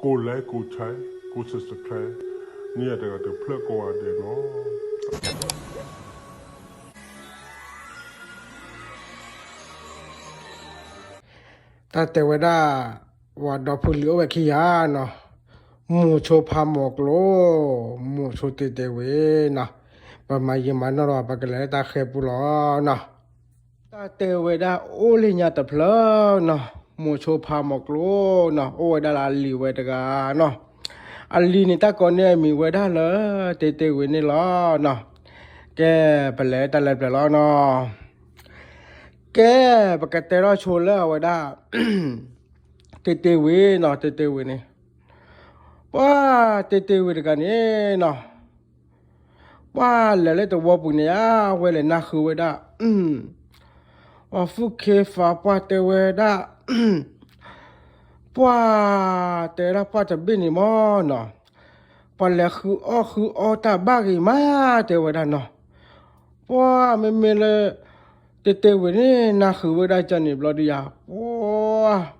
ကိးlike ကိးshare ကိးsubscribeန့ၣ် အတဂၤတဖျၢၣ်ကိးဂၤဒဲးနီၤ. တၢ်တဲဝဲဒၣ် ပှၤဒီဖုလံၤအိၣ်ဝဲခံဂၤနီၤ, မိၤဆိဖးမိၤကျိ, မိၤဆိတဲာ်တဲာ်ဝ့ၤနီၤ, ပမၤယံာ်မၤနီၢ်လီၤ ပကလဲၤလၢတၢ်ဃဲၤပူၤလီၤနီၤ. တၢ်တဲဝဲဒၣ်အိၣ်လၢညါတဖျၢၣ်နီၤ, မိၤဆိဖးမိၤကျိနီၤ, အိၣ်ဝဲဒၣ်လၢအလံၤဝဲတဂၤနီၤ. အလံၤန့ၣ်တၢ်ကိးန့ၢ်အမံၤဝဲဒၣ်လၢ တဲာ်တဲာ်ဝ့ၤန့ၣ်လီၤနီၤ. ကဲ ပလဲၤတၢ်လၢပျၢၤလီၤနီၤ. ကဲ ပကတဲထီၣ်ဆိလၢအဝဲဒၣ် တဲာ်တဲာ်ဝ့ၤနီၤ, တဲာ်တဲာ်ဝ့ၤန့ၣ် ပှၤတဲာ်တဲာ်ဝ့ၤတဂၤန့ၣ်နီၤ, ပှၤလဲၤလၢတဝီပူၤန့ၣ်ဧါ, ဝဲလဲၤနၢ်ဃုာ်ဝဲဒၣ် ပှၤသူၣ်က့သးပှၢ်တဲဝဲဒၣ်, ပှၤတဲဝဲဒၣ်ပှၢ်တဘ့ၣ်န့ၣ်မ့ၢ်နီၤ, ပှၤလဲၤဃုအီၣ်ဃုအီတၢ်ဘၣ်ဂ့ၤမး တဲဝဲဒၣ်နီၤ. ပှၤမ့မ့ၢ်လၢ တဲာ်တဲာ်ဝ့ၤန့ၣ် နၢ်ဃုာ်ဝဲဒၣ်ကန့ၣ်ဘျီဒုယၤ, ပှၤ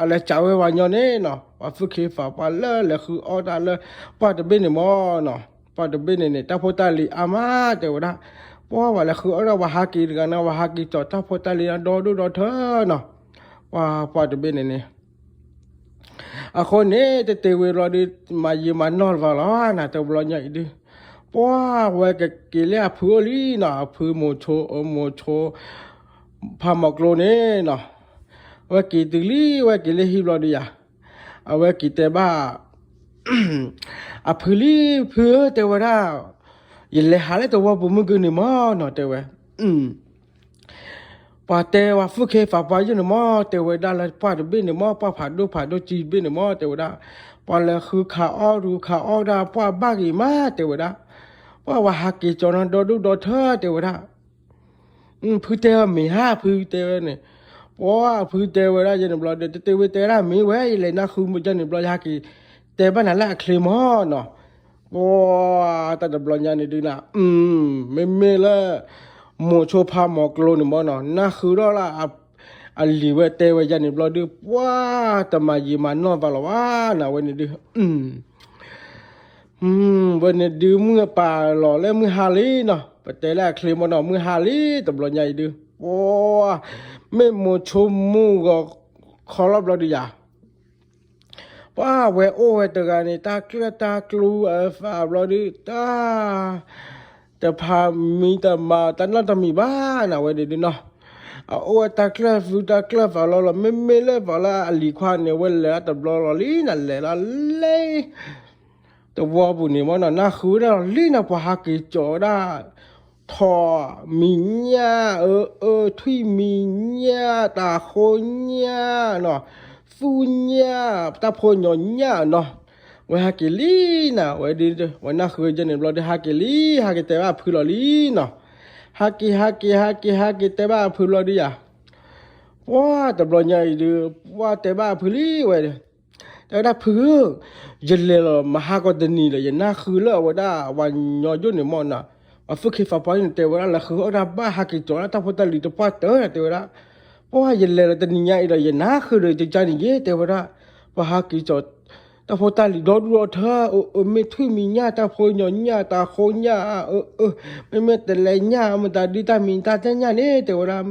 အလဲၤစံးဝဲပှၤညီန့ၣ်နီၤ, ပှၤသူၣ်က့သးပှၢ်လၢလဲၤဃုအီၣ်တၢ်လၢ ပှၢ်တဘ့ၣ်န့ၣ်မ့ၢ်နီၤ, ပှၢ်တဘ့ၣ်န့ၣ်န့ၣ် တၢ်ဖိတၢ်လံၤအါမး တဲဝဲဒၣ်, ပှၤပှၤလဲၤဃုအီၣ်ဒၣ် ပှၤဟးက့ၤတဂၤန့ၣ် ပှၤဟးက့ၤကၠီၤတၢ်ဖိတၢ်လံၤဒီဒိၣ်ဒီထၢနီၤ, ပှၤပှၢ်တဘ့ၣ်န့ၣ်န့ၣ် အဃိန့ၣ် တဲာ်တဲာ်ဝ့ၤဘျီဒု မၤယံာ်မၤနီၢ်လၢၤဘၣ်လီၤ နတဘျီညါအံၤဒု, ပှၤဝဲကက့ၤလၢအဖုအိၣ်လံနီၤ, အဖုမိၤဆိ မိၤဆိ ဖးမိၤကျိန့ၣ်နီၤ, အဝဲက့ၤတုၤလံ အဝဲက့ၤလၢဟံၣ်ဘျီဒုယၤ, အဝဲက့ၤတဲဘၣ် အဖုလံ, ဖုဧၢ တဲဝဲဒၣ်, ယလဲၤဟးလၢတဝီပူၤမုၢ်ဂီၤန့ၣ်မ့ၢ်နီၤ တဲဝဲ ပှၤတဲပှၤသူၣ်က့သးပှၢ်ယုၢ်န့ၣ်မ့ၢ် တဲဝဲဒၣ်လၢပှၢ်တဘ့ၣ်န့ၣ်မ့ၢ် ပှၢ်ဖးဒိၣ်ဖးဒိၣ်ကံတဘ့ၣ်န့ၣ်မ့ၢ် တဲဝဲဒၣ်, ပှၤလဲၤဃုခးအီၣ်ရူခးအီၣ်ဒၣ်ပှၢ်ဘၣ်ဂ့ၤမး တဲဝဲဒၣ်, ပှၤပှၤဟးက့ၤကၠီၤနီၤဒီဒိၣ်ဒီထၢ တဲဝဲဒၣ်, ဖုတဲအီၤမ့ၢ်ဧါ ဖုတဲဝဲန့ၣ်, ပှၤဖုတဲဝဲဒၣ်ယဲန့ၣ်ဘျီဒီး တဲာ်တဲာ်ဝ့ၤတဲဝဲဒၣ်မ့ၢ်ဝဲ ယလဲၤနၢ်ဃုာ်မုၢ်ကန့ၣ်ဘျီ ယဟးက့ၤတဲဘၣ်နၤလၢအချ့မ့ၢ်နီၤ, ပှၤတၢ်တဘျီညါန့ၣ်ဒုနၤ, မ့မ့ၢ်လၢ မိၤဆိဖးမိၤကျိန့ၣ်မ့ၢ်နီၤ နၢ်ဃုာ်ထီၣ်လၢ အလံၤဝဲတဲဝဲယဲန့ၣ်ဘျီဒု ပှၤတမၤယံာ်မၤနီၢ်ဘၣ်လီၤဘၣ်နၤဝဲန့ၣ်ဒု ဝဲန့ၣ်ဒုမုၢ်ပာ်လီၤလၢမုၢ်ဟါလံနီၤ, ပတဲလၢအချ့မ့ၢ်နီၤ မုၢ်ဟါလံ တဘျီညါအံၤဒု, ပှၤ မ့ၢ်မိၤဆိမုၢ်ဂီၤခီလီၤဘျီဒုယၤ, ပှၤဝဲအိၣ်ဝဲတဂၤန့ၣ် တၢ်ကျၢၢ်တၢ်ကျူအသးဘျီဒု တၢ် တဖးမံတမၤတၢ်နီတမံၤဘၣ်နၤဝဲန့ၣ်ဒုနီၤ, အအိၣ်ဝဲတၢ်ကျၢၢ်သူတၢ်ကျၢၢ်သးလီၤလီၤ မ့မ့ၢ်လၢပှၤလၢအလံၤခွါန့ၣ် ဝဲလဲၤတဘျီလီၤလံနၤ လဲၤလီၤလံ တဝီပူၤန့ၣ်မ့ၢ်နီၤ နၢ်ဃုာ်ဝဲဒၣ်လီၤလံနၤ ပှၤဟးက့ၤကၠီၤဝဲဒၣ် ထိးမံၤညၣ် အၢ အၢ ထွံၣ်မံၤညၣ် တၤဃိညၣ်နီၤ သူၣ်ညၣ် တၢ်ဖိညီၤညၣ်နီၤ, ဝဲဟးက့ၤလံနၤ ဝဲဒ် ဝဲနၢ်ဃုာ်ဝဲယဲန့ၣ်ဘျီဒု ဟးက့ၤလံ ဟးက့ၤတဲဘၣ်အဖုလီၤလံနီၤ, ဟးက့ၤ ဟးက့ၤ ဟးက့ၤ ဟးက့ၤတဲဘၣ်အဖုလီၤဒုယၤ, ပှၤတဘျီညါအံၤဒု ပှၤတဲဘၣ်အဖုလံဝဲ တဲဝဲဒၣ်ဖုဧၢ, ယလဲၤလီၤမဟါကီးတနံၤဒီး ယနၢ်ဃုာ်လၢအဝဲဒၣ် ပှၤညီယိၣ်န့ၣ်မ့ၢ်နီၤ, ပှၤသူၣ်က့သးပှၢ်န့ၣ် တဲဝဲဒၣ်လၢဃုအီၣ်တၢ်ဘၣ် ဟးက့ၤကၠီၤလၢတၢ်ဖိတၢ်လံၤတပှၢ်တၢၢ်တဲဝဲဒၣ်, ပှၤယလဲၤလီၤတနံၤညါအံၤဒီး ယနၢ်ဃုာ်ဒီးယကန့ၣ်ယဲ တဲဝဲဒၣ်, ပှၤဟးက့ၤကၠီၤ တၢ်ဖိတၢ်လံၤဒီဒူၣ်ဒီထၢ အၢ အၢ မ့ၢ်ထွံၣ်မံၤညၣ် တၢ်ဖိညီၤညၣ် တၤဃိညၣ် အၢ အၢ မ့မ့ၢ်တလဲညၣ် မတၤဒုတၢ်မံၤတၢ်တဲညၣ်န့ၣ် တဲဝဲဒၣ်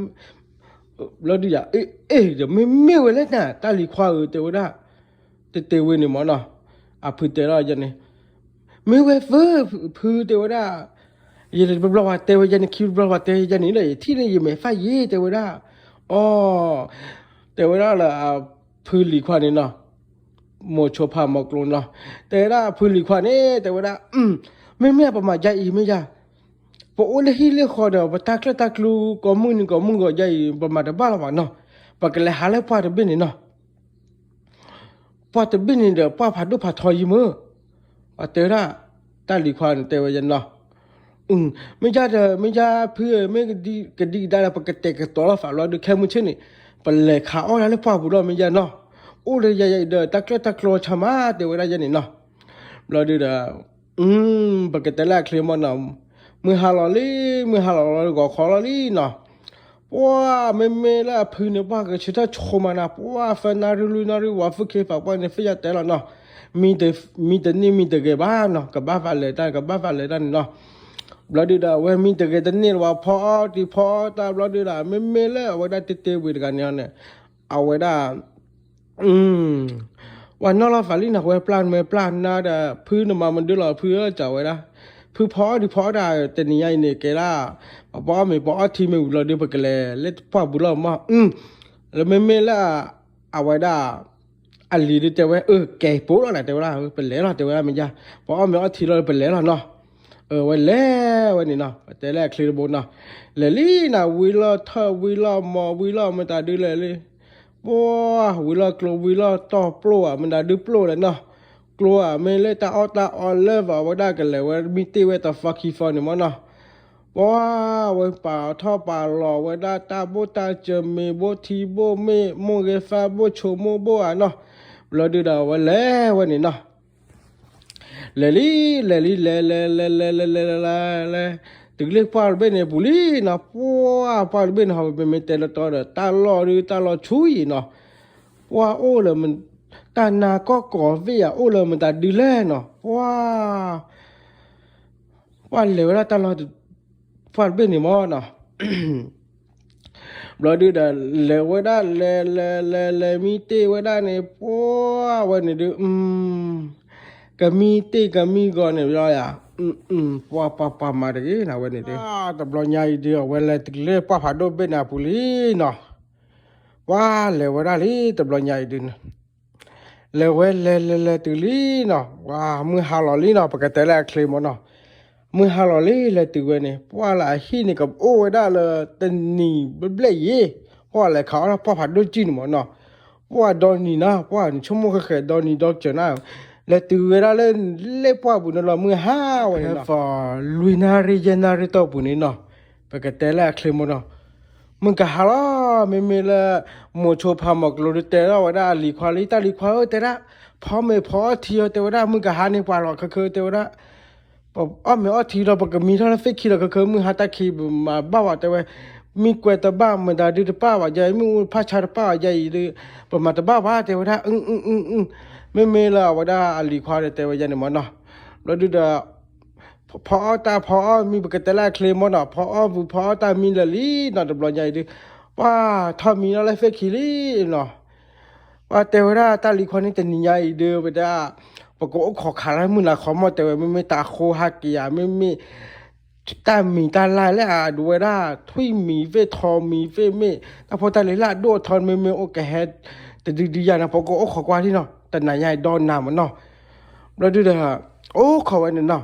ဘျီဒုယၤ အ့ အ့ ဒီးမ့မ့ၢ်ဝဲလဲၣ်နၤ တၢ်လံၤခွါဧၢ တဲဝဲဒၣ်, တဲတဲဝဲန့ၣ်မ့ၢ်နီၤ, အဖုတဲလီၤယဲန့ၣ်, မ့ၢ်ဝဲသၢ ဖုတဲဝဲဒၣ်, ယတဘျီဘျီပှၤတဲဝဲယဲန့ၣ် ခံဘျီဘျီပှၤတဲယဲန့ၣ်ဒီး ယထံၣ်န့ၣ် ယမဲာ်သၣ်ယ့ တဲဝဲဒၣ်, အီ တဲဝဲဒၣ်လၢအဖုလံၤခွါန့ၣ်နီၤ, မိၤဆိဖးမိၤကျိနီၤ, တဲဝဲဒၣ်အဖုလံၤခွါန့ၣ် တဲဝဲဒၣ်, မ့မ့ၢ်ပမၤယါအံၤမ့ၢ်ယါ ပအိၣ်လၢဟံၣ်လၢဃီဒီး ပတၢ်ကျၢၢ်တၢ်ကျူ ကိးမုၢ်နံၤကိးမုၢ်ဂီၤယါအံၤ ပမၤတဘၣ်လီၤဘၣ်နီၤ, ပကလဲၤဟးလၢပှၢ်တဘ့ၣ်န့ၣ်နီၤ, ပှၢ်တဘ့ၣ်န့ၣ်ဒီး ပှၢ်ဖးဒိၣ်ဖးထီယံၤမ့ၢ်, ပှၤတဲဝဲဒၣ်, တၢ်လံၤခွါန့ၣ်တဲဝဲယဲနီၤ, မ့ၢ်ယါဒီး မ့ၢ်ယါဖုဧၢ မ့ၢ်ကဒံကဒါဒီး ပကတဲာ်ကတီၤလီၤသးလီၤဒုး ခဲမုၢ်ဆ့ၣ်န့ၣ်, ပလဲၤခးအီၣ်ဒၣ်လၢပှၢ်ပူၤလီၤ မ့ၢ်ယါနီၤ, အိၣ်ဒီးယၤယၤအံၤဒီး တၢ်ကျၢၢ်တၢ်ကျူဆါမး တဲဝဲဒၣ်ယဲန့ၣ်နီၤ, ဘျီဒုဒီး ပကတဲလၢအချ့မ့ၢ်နီၤ, မုၢ်ဟါလီၤလံ, မုၢ်ဟါလီၤလီၤဂီၤခီလီၤလံနီၤ, ပှၢ်မ့မ့ၢ်လၢအဖုန့ၣ် ပှၢ်ကဆၢထၢၣ်ဆိမးနီၤ, ပှၢ်ဖဲနၣ်ရံၣ်လွံၢ်နၣ်ရံၣ်ဝံၤ ဖုခ့ဖးပှၢ်န့ၣ် ဖဲယတဲလီၤနီၤ, မံတန့ၢ်မံတဂဲၤဘၣ်နီၤ, ကဘၣ်ဖးလဲၤတၢ် ကဘၣ်ဖးလဲၤတၢ်န့ၣ်နီၤ. ဘျီဒုဒီး အဝဲမံတဂဲၤတန့ၢ်လၢၤဘၣ် ဖီအီၣ်တံၤဖီအီၣ်တၢ် ဘျီဒုဒီး မ့မ့ၢ်လၢအဝဲဒၣ်တ့တ့ဝံၤတဂၤန့ၣ်န့ၣ် အဝဲဒၣ် ပှၤနီၣ်လီၤသးလံနီၤ, ဝဲပျၢ်မဲာ်ပျၢ်နါဒီး ဖုနမၤမနုၤလီၤ ဖုဧၢ စံးဝဲဒၣ်, ဖုဖီအီၣ်ဒံးဖီအီၣ်ဒၣ် တနံၤညါအံၤန့ၣ် ကဲဒၣ် ပှၤအီၣ်မ့ၤပှၤအီထံမ့ၢ်ဝံၤလီၤဒီး ပကလဲၤလၢပှၢ်ပူၤလီၤမး, လၢမ့မ့ၢ်လၢ အဝဲဒၣ် အလံၤဒုတဲဝဲ အၢ ကဲပိာ်လီၤနၤ တဲဝဲဒၣ်, ပလဲၤလီၤ တဲဝဲဒၣ် မ့ၢ်ယါ, ပှၤအီၣ်မ့ၤအီထံလီၤ ပလဲၤလီၤနီၤ. ဝဲလဲၤဝဲန့ၣ်နီၤ, ပတဲလၢအချ့တဘိနီၤ, လဲၤလံနီၤ, ဝံၤလီၢ်ထၢၣ် ဝံၤလီၢ်မီၤ ဝံၤလီၢ်မတၤဒုလဲၣ်လံ ပှၢ်ဝံၤလီၢ်ကျိ ဝံၤလီၢ်တီၢ်ပျိၢ်ဧါ မတၤဒုပျိၢ်လဲၣ်နီၤ, ကျိဧါ မ့ၢ်လၢတၢ်အီၣ်တၢ်အီလၢၤဘၣ် အဝဲဒၣ်ကလဲၤဝဲမံတ့ၢ်ဝဲတဖီခံဖီန့ၣ်မးနီၤ, ပှၢ်ဝဲပာ်ထီၣ်ပာ်လီၤဝဲဒၣ်တၢ်ဘိၣ်တၢ်စၢၤမ့ၤဘိၣ်ထံဘိၣ်မ့ၣ် မိၢ်ဂ့ၤဖါဘိၣ်ဆိမိၢ်ဘိၣ်ဧါနီၤ, ဘျီဒုဒီးဝဲလဲၤဝဲန့ၣ်နီၤ လဲၤလံ လဲၤလံ လဲၤလဲၤလဲၤလဲၤလဲၤလဲၤလဲၤလဲၤလဲၤ တုၤလၢပှၢ်တဘ့ၣ်န့ၣ်ပူၤလံနီၤ, ပှၢ်ပှၢ်တဘ့ၣ်န့ၣ် ဟီမ့မ့ၢ်တဲလီၤတီဒီး တၢ်လီၢ်ဒုတၢ်လီၢ်ဆူယံၤနီၤ, ပှၢ်အိၣ်လၢ တၢ်နါကီၢ်ကီၢ်သ့ၣ်ယၤ အိၣ်လၢမတၤဒုလဲၣ်နီၤ, ပှၢ် ပှၢ်လဲၤဝဲဒၣ်တၢ်လီၢ် ပှၢ်တဘ့ၣ်န့ၣ်မးနီၤ ဘျီဒုဒီး လဲၤဝဲဒၣ်လဲၤလဲၤလဲၤလဲၤမံတ့ၢ်ဝဲဒၣ်န့ၣ် ပှၢ်ဝဲန့ၣ်ဒု ကမံတ့ၢ်ကမံဂီၤန့ၣ်ဘျီယၤ, ပှၢ်ပှၢ်ပှၢ်မၤတဂ့ၤနၤဝဲန့ၣ်ဒု, တဘျီညါအံၤဒု အဝဲလဲၤတုၤလၢပှၢ်ဖးဒိၣ်ဘ့ၣ်န့ၣ်အပူၤလံနီၤ, ပှၢ်လဲၤဝဲဒၣ်လံ တဘျီညါအံၤဒု လဲၤဝဲလဲၤလဲၤလဲၤတုၤလံနီၤ, ပှၢ်မုၢ်ဟါလီၤလံနီၤ, ပကတဲလၢအချ့မးနီၤ, မုၢ်ဟါလီၤလံ လဲၤတုၤဝဲန့ၣ် ပှၢ်လၢအဟံၣ်န့ၣ် ကအိၣ်ဝဲဒၣ်လၢတနံၤဘျဲၣ်ဘျဲၣ်ယ့ၣ်, ပှၢ်လဲၤခးအီၣ်ဒၣ်ပှၢ်ဖးဒိၣ်ကံၢ်န့ၣ်မးနီၤ, ပှၢ်ဒီနံၤနီၤ ပှၢ်နဆိကမိၣ်ဃဲဃဲဒီနံၤဒီကၠၢၤနၤ, လဲၤတုၤဝဲဒၣ်လၢ လၢပှၢ်ပူၤန့ၣ်လီၤ မုၢ်ဟါဝဲန့ၣ်နီၤ, လွံၢ်နၣ်ရံၣ်ယဲၢ်နၣ်ရံၣ်တီၢ်ပူၤန့ၣ်နီၤ, ပကတဲလၢအချ့မးနီၤ မုၢ်ကဟါလီၤ, မ့မ့ၢ်လၢ မိၤဆိဖးမီၤကျိၤဒုတဲထီၣ်ဝဲဒၣ်အလံၤခွါလံ, တၢ်လံၤခွါဧၢ တဲဒၣ်, ဖီမ့ၤဖီအီၣ်ထံအီၤ တဲဝဲဒၣ်, မုၢ်ကဟါန့ၣ်ပှၤလီၤခဲခဲ တဲဝဲဒၣ်, ပအီၣ်မ့ၤအီၣ်ထံလီၤ ပကမံထီၣ်လၢသ့ၣ်ခံလီၤခဲခဲ မုၢ်ဟါတၢ်ခံပမၤဘၣ်ဝဲ တဲဝဲ, မံကွဲးတဘၣ် မတၤဒုတပၣ်ဘၣ်ယါအံၤ မ့ၣ်အူဖၣ်ဆါတပၣ်ဘၣ်ယါအံၤဒု ပမၤတဘၣ်ဘၣ် တဲဝဲဒၣ်, မ့မ့ၢ်လၢအဝဲဒၣ်အလံၤခွါဒီးတဲဝဲယါန့ၣ်မးနီၤ, ဘျီဒုဒီး ဖီအီၣ်တၢ်ဖီအီၣ်မံ ပကတဲလၢအချ့မးနီၤ, ဖီအီၣ်ပူၤဖီအီၣ်တၢ်မံလၢာ်လံနီၤ, တဘျီညါအံၤဒု ပှၢ်ထီၣ်မံလီၤလၢသ့ၣ်ခံလံနီၤ, ပှၢ်တဲဝဲဒၣ်တၢ်လံၤခွါန့ၣ် တနံၤညါအံၤဒု ပတဲ ပကအိၣ်ခိးခးလၢမုၢ်နၤခီမီၢ် တဲဝဲ, မ့မ့ၢ်တၢ်ဃိဟးက့ၤယၤ မ့မ့ၢ် တၢ်မံၤတၢ်လၢ်လၢအဒိးဝဲဒၣ် ထွံၣ်မံၤသ့ၣ် ထိးမံၤသ့ၣ် မ့ၢ်တၢ်ဖိတၢ်လံၤလၢအဒိၣ်အထီ မ့မ့ၢ်အိၣ်ကဟဲ တဒုဒုယၤန့ၣ် ပကအိၣ်ခိးကွၢ်လံနီၤ, တနၤညါအံၤဒီးနၤမးနီၤ, ဘျီဒုဒီး အိၣ်ခိးဝဲန့ၣ်နီၤ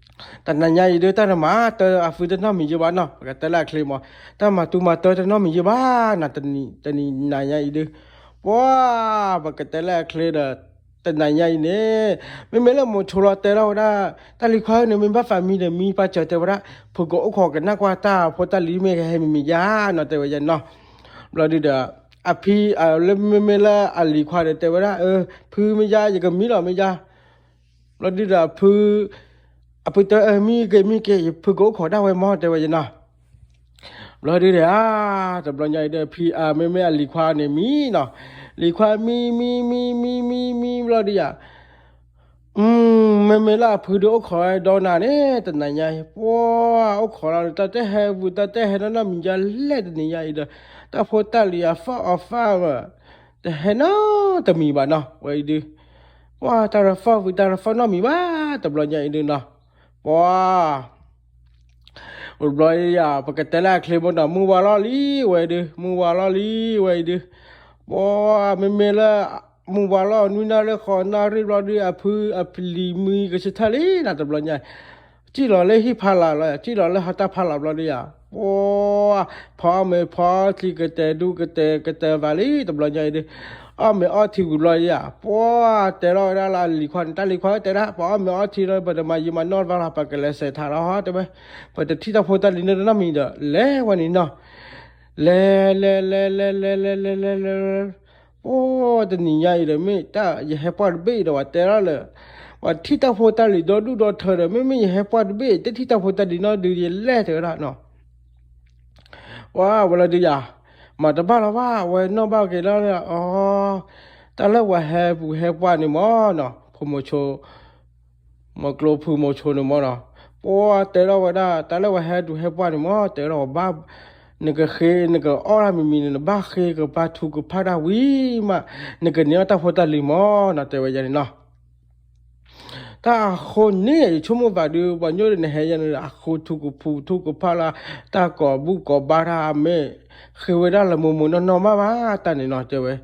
တနၤညါအံၤဒု တၢ်တမၤတၢ်အဖုတနီၣ်မံၤယံာ်ဘၣ်နီၤ, ပကတဲလၢအချ့မး, တၢ်မၤတူမၤတၢ်တနီၣ်မံၤယံာ်ဘၣ်နီၤ, တနံၤညါအံၤဒု ပှၢ် ပကတဲလၢအချ့ဒီး တနၤညါအံၤန့ၣ် မ့မ့ၢ်လၢမိၤဆိလီၤတဲထီၣ်ဝဲဒၣ် တၢ်လံၤခွါဧၢန့ၣ် မ့ၢ်ဘၣ်သးမံဒီးမံပာ်စၢၤတဲဝဲဒၣ်, ဖုကအိၣ်ခိးကနၣ်ကွၢ်တၢ်ဖိတၢ်လံၤမ့ၢ်ကဟဲမံၤမံၤယါနီၤ တဲဝဲယါနီၤ, ဘျီဒုဒီး အဖံ လၢမ့မ့ၢ်လၢအလံၤခွါဒီးတဲဝဲဒၣ် အၢ ဖုမ့ၢ်ယါ ယကမံလီၤမ့ၢ်ယါ ဘျီဒုဒီးဖု အဖုတဲ အၢ မံက့ၤမံက့ၤ ယဖုကအိၣ်ခိးဒၣ်ဝဲမး တဲဝဲယါနီၤ, ဘျီဒုဒီး တဘျီညါအံၤဒီး ဖံ အမ့မ့ၢ်အလံၤခွါန့ၣ်မံနီၤ, လံၤခွါမံမံမံမံမံဘျီဒုယါ မ့မ့ၢ်လၢအဖုဒုအိၣ်ခိးဝဲဒီးနၤန့ၣ် တနၤညါအံၤ ပှၢ်အိၣ်ခိးလီၤ တၢ်တဟဲဝံၤ တၢ်တဟဲနီၢ်နီၢ်မံၤယါလဲၣ်တနံၤညါအံၤဒီး တၢ်ဖိတၢ်လံၤအသီၣ်အီၤသၣ်ဝဲ တဟဲနီတမံၤဘၣ်နီၤ ဝဲအံၤဒု ပှၢ်တၢ်တသီၣ်ဝံၤ တၢ်တသီၣ်နီတမံၤဘၣ် တဘျီညါအံၤဒုနီၤ ပှၢ် တဘျီယါ ပကတဲလၢအချ့မးနီၤ မုၢ်ဝါလီၤလံဝဲအံၤဒု မုၢ်ဝါလီၤလံဝဲအံၤဒု ပှၢ် မ့မ့ၢ်လၢ မုၢ်ဝါလီၤ နွံနၣ်ရံၣ်ဃိးနၣ်ရံၣ်ဘျီဒု အဖုအပျံၤမံကဆၢထၢၣ်လံနီၤ တဘျီညါ စံၣ်လီၤလၢဟံၣ်ဖီလာ်လီၤ စံၣ်လီၤလၢဟီၣ်တၢ်ဖီလာ်ဘျီဒုယါ ပှၢ် ဖီအီၣ်မ့ၤဖီအီၣ်ထံကတဲာ်ဒူကတဲာ်ကတဲာ်ဘၣ်လံ တဘျီညါအံၤဒု အီၣ်မ့ၤအီထံဝံၤဘျီဒုယါ ပှၢ် တဲထီၣ်ဝဲဒၣ်လၢအလံၤခွါန့ၣ် တၢ်လံၤခွါဧၢ တဲဒၣ် ပှၤအီၣ်မ့ၤအီထံလီၤ ပတမၤယံာ်မၤနီၢ်တဘၣ်လီၤ ပကလဲၤစဲးထးလီၤဟီ တဲဝဲ ပတထံၣ်တၢ်ဖိတၢ်လံၤန့ၣ်တနီတမံၤဒီး လဲၤဝဲန့ၣ်နီၤ လဲၤလဲၤလဲၤလဲၤလဲၤလဲၤလဲၤလဲၤလဲၤ ပှၢ်တနံၤညါအံၤဒီး မ့ၢ်တၢ်ယဟဲပှၢ်တဘ့ၣ်ဒီး ပှၤတဲထီၣ်လၢ ပှၤထံၣ်တၢ်ဖိတၢ်လံၤဒီဒူၣ်ဒီထၢဒီး မ့မ့ၢ်ယဟဲပှၢ်တဘ့ၣ် တထံၣ်တၢ်ဖိတၢ်လံၤနီတဒု ယလဲၤတဲဝဲဒၣ်နီၤ ပှၤဝဲလၢဒုးယၤ, မၤတဘၣ်လီၤဘၣ် အဝဲနီၣ်ဘၣ်က့ၤလၢ အီၤ, တၢ်လၢပှၤဟဲပူၤဟဲပှၢ်န့ၣ်မၢ်နီၤ, ဖိမိၤဆိ မိၤကျိဖုမိၤဆိန့ၣ်မၢ်နီၤ, ပှၤတဲထီၣ်ဝဲဒၣ် တၢ်လၢပှၤဟဲပူၤဟဲပှၢ်န့ၣ်မၢ် တဲထီၣ်ဘၣ်, နကဃ့ နကအီၣ်တၢ်မံၤမံၤန့ၣ် နဘၣ်ဃ့ကပာ်ထူကဖၣ်တၢ်ဝံၤမး, နကန့ၢ်အီၣ်တၢ်ဖိတၢ်လံၤမၢ်နီၤ တဲဝဲယဲန့ၣ်နီၤ. တၢ်အဃိန့ၣ် ယဆိကမိၣ်ဘၣ်ဒုး ပှၤညိၣ်ဒုးနဟဲယဲန့ၣ် အဃိထူကဖူထူကဖၣ်လၢ တၢ်ကိးဘူၣ်ကိးဘါတၢ်အမ့ၢ် ဃ့ဝဲဒၣ်လၢမိၢ်မိၢ်နီၢ်နီၢ်မးဘၣ်တၢ်န့ၣ်နီၤ တဲဝဲ.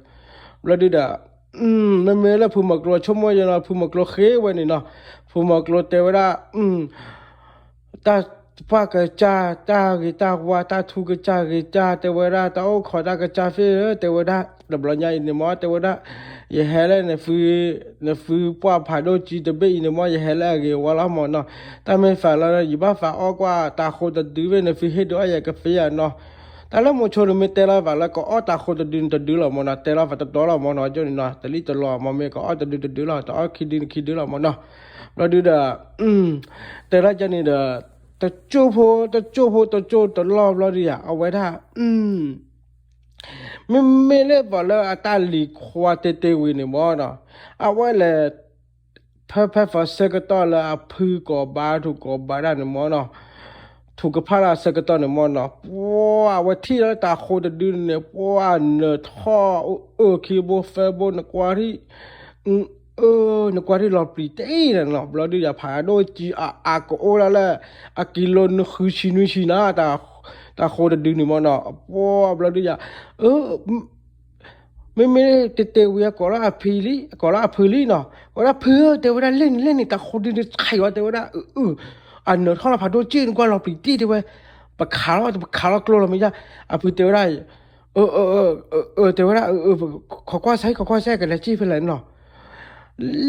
ဘျီဒုးဒီး မ့မ့ၢ်လၢဖုမိၤကျိဆိကမိၣ်ယဲနီၤ ဖုမိၤကျိဃ့ဝဲန့ၣ်နီၤ, ဖုမိၤကျိတဲဝဲဒၣ် တၢ်ပှၢ်ကစၢ် တၢ်ဂ့ၤတၢ်ဝါ တၢ်ထူကစၢ်ဂ့ၤကစၢ် တဲဝဲဒၣ် တၢ်အိၣ်ခိးတၢ်ကစၢ်သ့ၣ်ဧၢ တဲဝဲဒၣ် တဘျီညါအံၤန့ၣ်မၢ် တဲဝဲဒၣ် ယဟဲလၢ နဖုပှၢ်ဖးဒိၣ်ကံတဘ့ၣ်အံၤန့ၣ်မၢ် ယဟဲလၢအဂ့ၤအဝါလီၤမၢ်နီၤ, တၢ်မ့ၢ်သးလၢ ယဘၣ်သးအီၣ်ကွၢ်တၤဃိတဒုဘ့ၣ် နဖုဟ့ၣ်ဒုးအီၣ်ယၤကသ့ဧါနီၤ, တၢ်လၢမိၤဆိန့ၣ်မ့ၢ်တဲလီၤသးလၢ ကအီၣ်တၤဃိတဒုန့ၣ်တဒုလီၤမၢ်နီၤ, တဲလီၤသးတတီလီၤမၢ်နီၤ, ကၠိန့ၣ်နီၤ တလံၣ်တလီၤမၢ် မ့ၢ်ကအီၣ်တဒုတဒုလီၤ တအီၣ်ခံဒုန့ၣ်ခံဒုလီၤမၢ်နီၤ, ဘျီဒုးဒီး တဲလီၤကၠိန့ၣ်ဒီး တကၠိၢ်ဖိ တကၠိၢ်ဖိ တကၠိၢ်တလီၢ်ဘျီဒုးယၤ အဝဲဒၣ် မ့မ့ၢ်လၢပှၤလၢအတၢ်လံၤခွါတဲတဲဝံၤန့ၣ်မၢ်နီၤ, အဝဲလဲၤ ဖဲဖဲဖဲဆၢကတီၢ်လၢအဖုကိးဘါထူးကိးဘါတၢ်န့ၣ်မၢ်နီၤ, ထူးကဖၣ်တၢ်ဆၢကတီၢ်န့ၣ်မၢ်နီၤ, ပှၤအဝဲထံၣ်လၢတၤဃိတဒုန့ၣ် ပှၤနၢၤထီၣ်အၢခံဘိသၢဘိ နကွၢ်ထံၣ် အၢ နကွၢ်ထံၣ်လီၤပျံၤတ့ၢ်န့ၣ်နီၤ, ဘျီဒုးယၤ ဖးဒိၣ်ကံအါအါကအိၣ်ဒၣ်လၢ အကံလိနွံဆံနွံဆံနၤ, တၤဃိတဒုန့ၣ်မၢ်နီၤ, ပှၤဘျီဒုးယၤ မ့မ့ၢ်တဲတဲဝံၤ အကိးလီၤအဖံလံ အကိးလီၤအဖုလံနီၤ, ကိးလီၤဖုဧၢ တဲဝဲဒၣ် လဲၣ်န့ၣ်လဲၣ်န့ၣ် တၤဃိတဒုန့ၣ်ဆံးဝဲ တဲဝဲဒၣ် အၢ အနၢၤထီၣ်လီၤဖးဒိၣ်ကံ နကွၢ်လီၤပျံၤတ့ၢ် တဲဝဲ, ပခးလီၤ ပခးလီၤကျိလီၤမ့ၢ်ယါ, အဖုတဲဝဲဒၣ် အၢ တဲဝဲဒၣ် ခိးကွၢ်စဲ ခိးကွၢ်စဲ ကလဲၤစံၣ်ဖဲလဲၣ်နီၤ,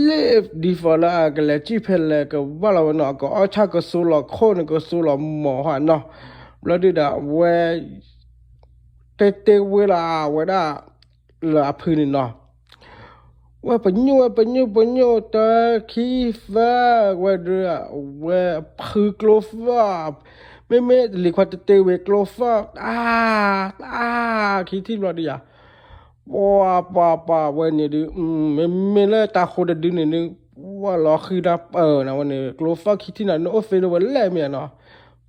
လၢ default လၢအကလဲၤစံၣ်ဖဲလဲၣ် ကဘၣ်လီၤဝဲနီၤ, ကအီၣ်ဆၣ်ကစိလီၤခိၣ်န့ၣ် ကစိလီၤမီၤဟီနီၤ, ဘျီဒုးဒီးအဝဲ တဲတဲဝဲလီၤအဝဲဒၣ် လၢအဖုန့ၣ်နီၤ, ဝဲပညိၣ်ဝဲပညိၣ်ပညိၣ်တၢ်ခံသၢ ဝဲဒုး ဝဲဖုကျိသၣ်, မ့မ့ၢ်လံၤခွါတဲတဲဝဲကျိသၣ် တၢ် တၢ်ခံထံၣ်ဘျီဒုးယၤ ပှၤပှၤပှၤဝဲန့ၣ်ဒုး မ့မ့ၢ်လၢတၤဃိတဒုန့ၣ်ဒုး ပှၤလီၤဃံတၢ်ပၢၢ်န့ၣ်ဝဲန့ၣ် ကျိသၣ်ခံထံၣ်န့ၣ် နအိၣ်သ့လၢဝဲလဲၣ်မ့ၢ်နီၤ,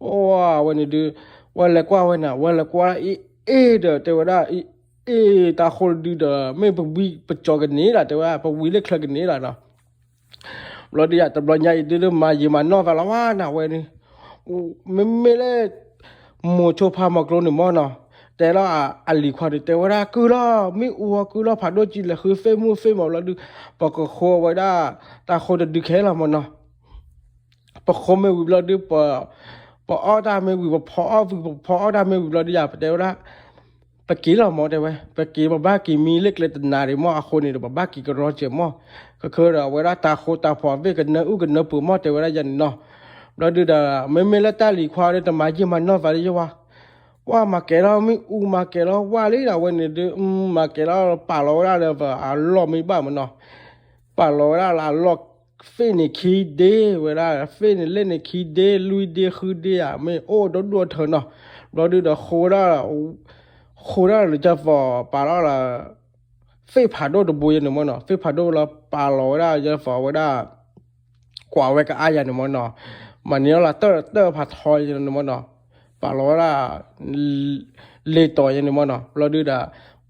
ပှၤဝဲန့ၣ်ဒုး ဝဲလဲၤကွၢ်ဝဲန့ၣ် ဝဲလဲၤကွၢ်အ့ၣ်အ့ၣ်ဒီးတဲဝဲဒၣ် အ့ၣ် တၤဃိတဒုဒီး မ့ၢ်ပဝံပကၠီၤကန့ၢ်ဒၣ် တဲဝဲ ပဝံလၢချၢကန့ၢ်ဒၣ်နီၤ ဘျီဒုးယၤ တဘျီညါအံၤဒုး မၤယံာ်မၤနီၢ်သးလီၤဝဲနၤဝဲန့ၣ်, မ့မ့ၢ်လၢ မိၤဆိဖါမိၤကျိန့ၣ်မၢ်နီၤ, တဲလီၤအလံၤခွါန့ၣ် တဲဝဲဒၣ်ကုၢ်လီၤ မ့ၣ်အူဟီကုၢ်လီၤ ဖးဒိၣ်ကံလဲၤဃုသ့ၣ်မုၢ်သ့ၣ်မီၤဘျီဒုး ပကဃိဝဲဒၣ် တၤဃိတဒုခဲလီၤမၢ်နီၤ, ပဃိမ့ၢ်ဝံၤဘျီဒုး ပ ပအီၣ်တၢ်မ့ၢ်ဝံၤ ပဖီအီၣ်ဝံၤ ပဖီအီၣ်တၢ်မ့ၢ်ဝံၤဘျီဒုးယၤ ပတဲဝဲဒၣ် ပက့ၤလီၤမၢ်တဲဝဲ ပက့ၤ ပဘၣ်က့ၤမံလၢကျဲတနၤဒံးမၢ် အဃိန့ၣ်ဒီး ပဘၣ်က့ၤကရီစဲးမၢ်, ခဲခဲဒီးအဝဲဒၣ်တၤဃိတၤဖီးသ့ၣ် ကနၢအုၣ်ကနၢပှဲၤမၢ် တဲဝဲဒၣ်ယဲန့ၣ်နီၤ, ဘျီဒုးဒီး မ့မ့ၢ်လၢတၢ်လံၤခွါဒီး တမၤယံာ်မၤနီၢ်သးလၢယဝၤ, ပှၤမၤကဲၤလီၤမ့ၣ်အူ မၤကဲၤလီၤဝၣ်လံဒီး အဝဲန့ၣ်ဒုး မၤကဲၤလီၤ ပာ်လီၤဝဲဒၣ်လၢအလီၢ်မ့ၢ်ဘၣ်မၢ်နီၤ ပာ်လီၤဝဲဒၣ်လၢအလီၢ် သ့ၣ်န့ၣ်ခံဒ့ဝဲဒၣ် သ့ၣ်န့ၣ်လဲၣ်န့ၣ်ခံဒ့ လွံၢ်ဒ့ဃုဒ့ဧါ မ့ၢ်အိၣ်ဒိၣ်ဒိၣ်ထၢနီၤ, ဘျီဒုးဒီးဃိဝဲဒၣ် ဃိဝဲဒၣ်လၢကၠၢ်သီး ပာ်လီၤလၢ သ့ၣ်ဖးဒိၣ်တဘိယဲန့ၣ်မၢ်နီၤ သ့ၣ်ဖးဒိၣ်လၢပာ်လီၤဝဲဒၣ်ကၠၢ်သီးဝဲဒၣ် ကွၢ်ဝဲကအါယၤန့ၣ်မၢ်နီၤ, မၤန့ၢ်လီၤလၢတၢ်တၢ်ဖးထီယဲန့ၣ်မၢ်နီၤ, ပာ်လီၤဝဲဒၣ် လ့ၤတီၤယဲန့ၣ်မၢ်နီၤ ဘျီဒုးဒီး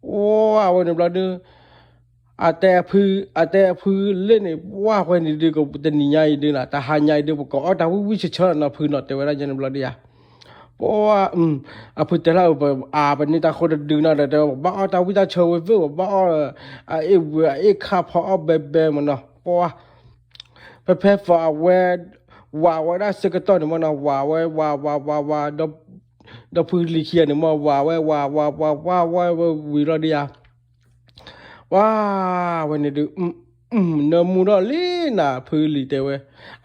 အိၣ်အဝဲန့ၣ်ဘျီဒုး အတဲအဖု အတဲအဖုလ့ၣ်န့ၣ် ပှၢ်ဝဲန့ၣ်ဒုး တနံၤညါအံၤဒုးနီၤ တဟါညါအံၤဒုး ပကအီၣ်တၢ်ဝံၣ်ဝံၣ်ဆၢဆၢနီၤဖုနီၤ တဲဝဲဒၣ်ယဲန့ၣ်ဘျီဒုးယၤ, ပှၢ် အဖုတဲလၢ အပန့ၢ်တၤဃိတဒုနီၤဒီး တဲဝဲ ပဘၣ်အီၣ်တၢ်ဝံၣ်တၢ်ဆၢဝဲသ့ၣ် ပဘၣ်အီၣ် အအ့ၣ်ဝဲအအ့ၣ်ခါဖီအီၣ်ဘဲဘဲမၢ်နီၤ ပှၢ် ဖဲဖဲသီအဝဲ ဝးဝဲဒၣ်ဆၢကတီၢ်န့ၣ်မၢ်နီၤ ဝးဝဲ ဝး ဝး ဝး ဝး ဒီးဖုလံၤခံဂၤန့ၣ်မၢ် ဝးဝဲ ဝး ဝး ဝး ဝး ဝဲဝံၤလီၤဒုးယၤ ပှၢ်ဝဲန့ၣ်ဒုး နၢမူထီၣ်လံနၤ ဖုလံၤတဲဝဲ,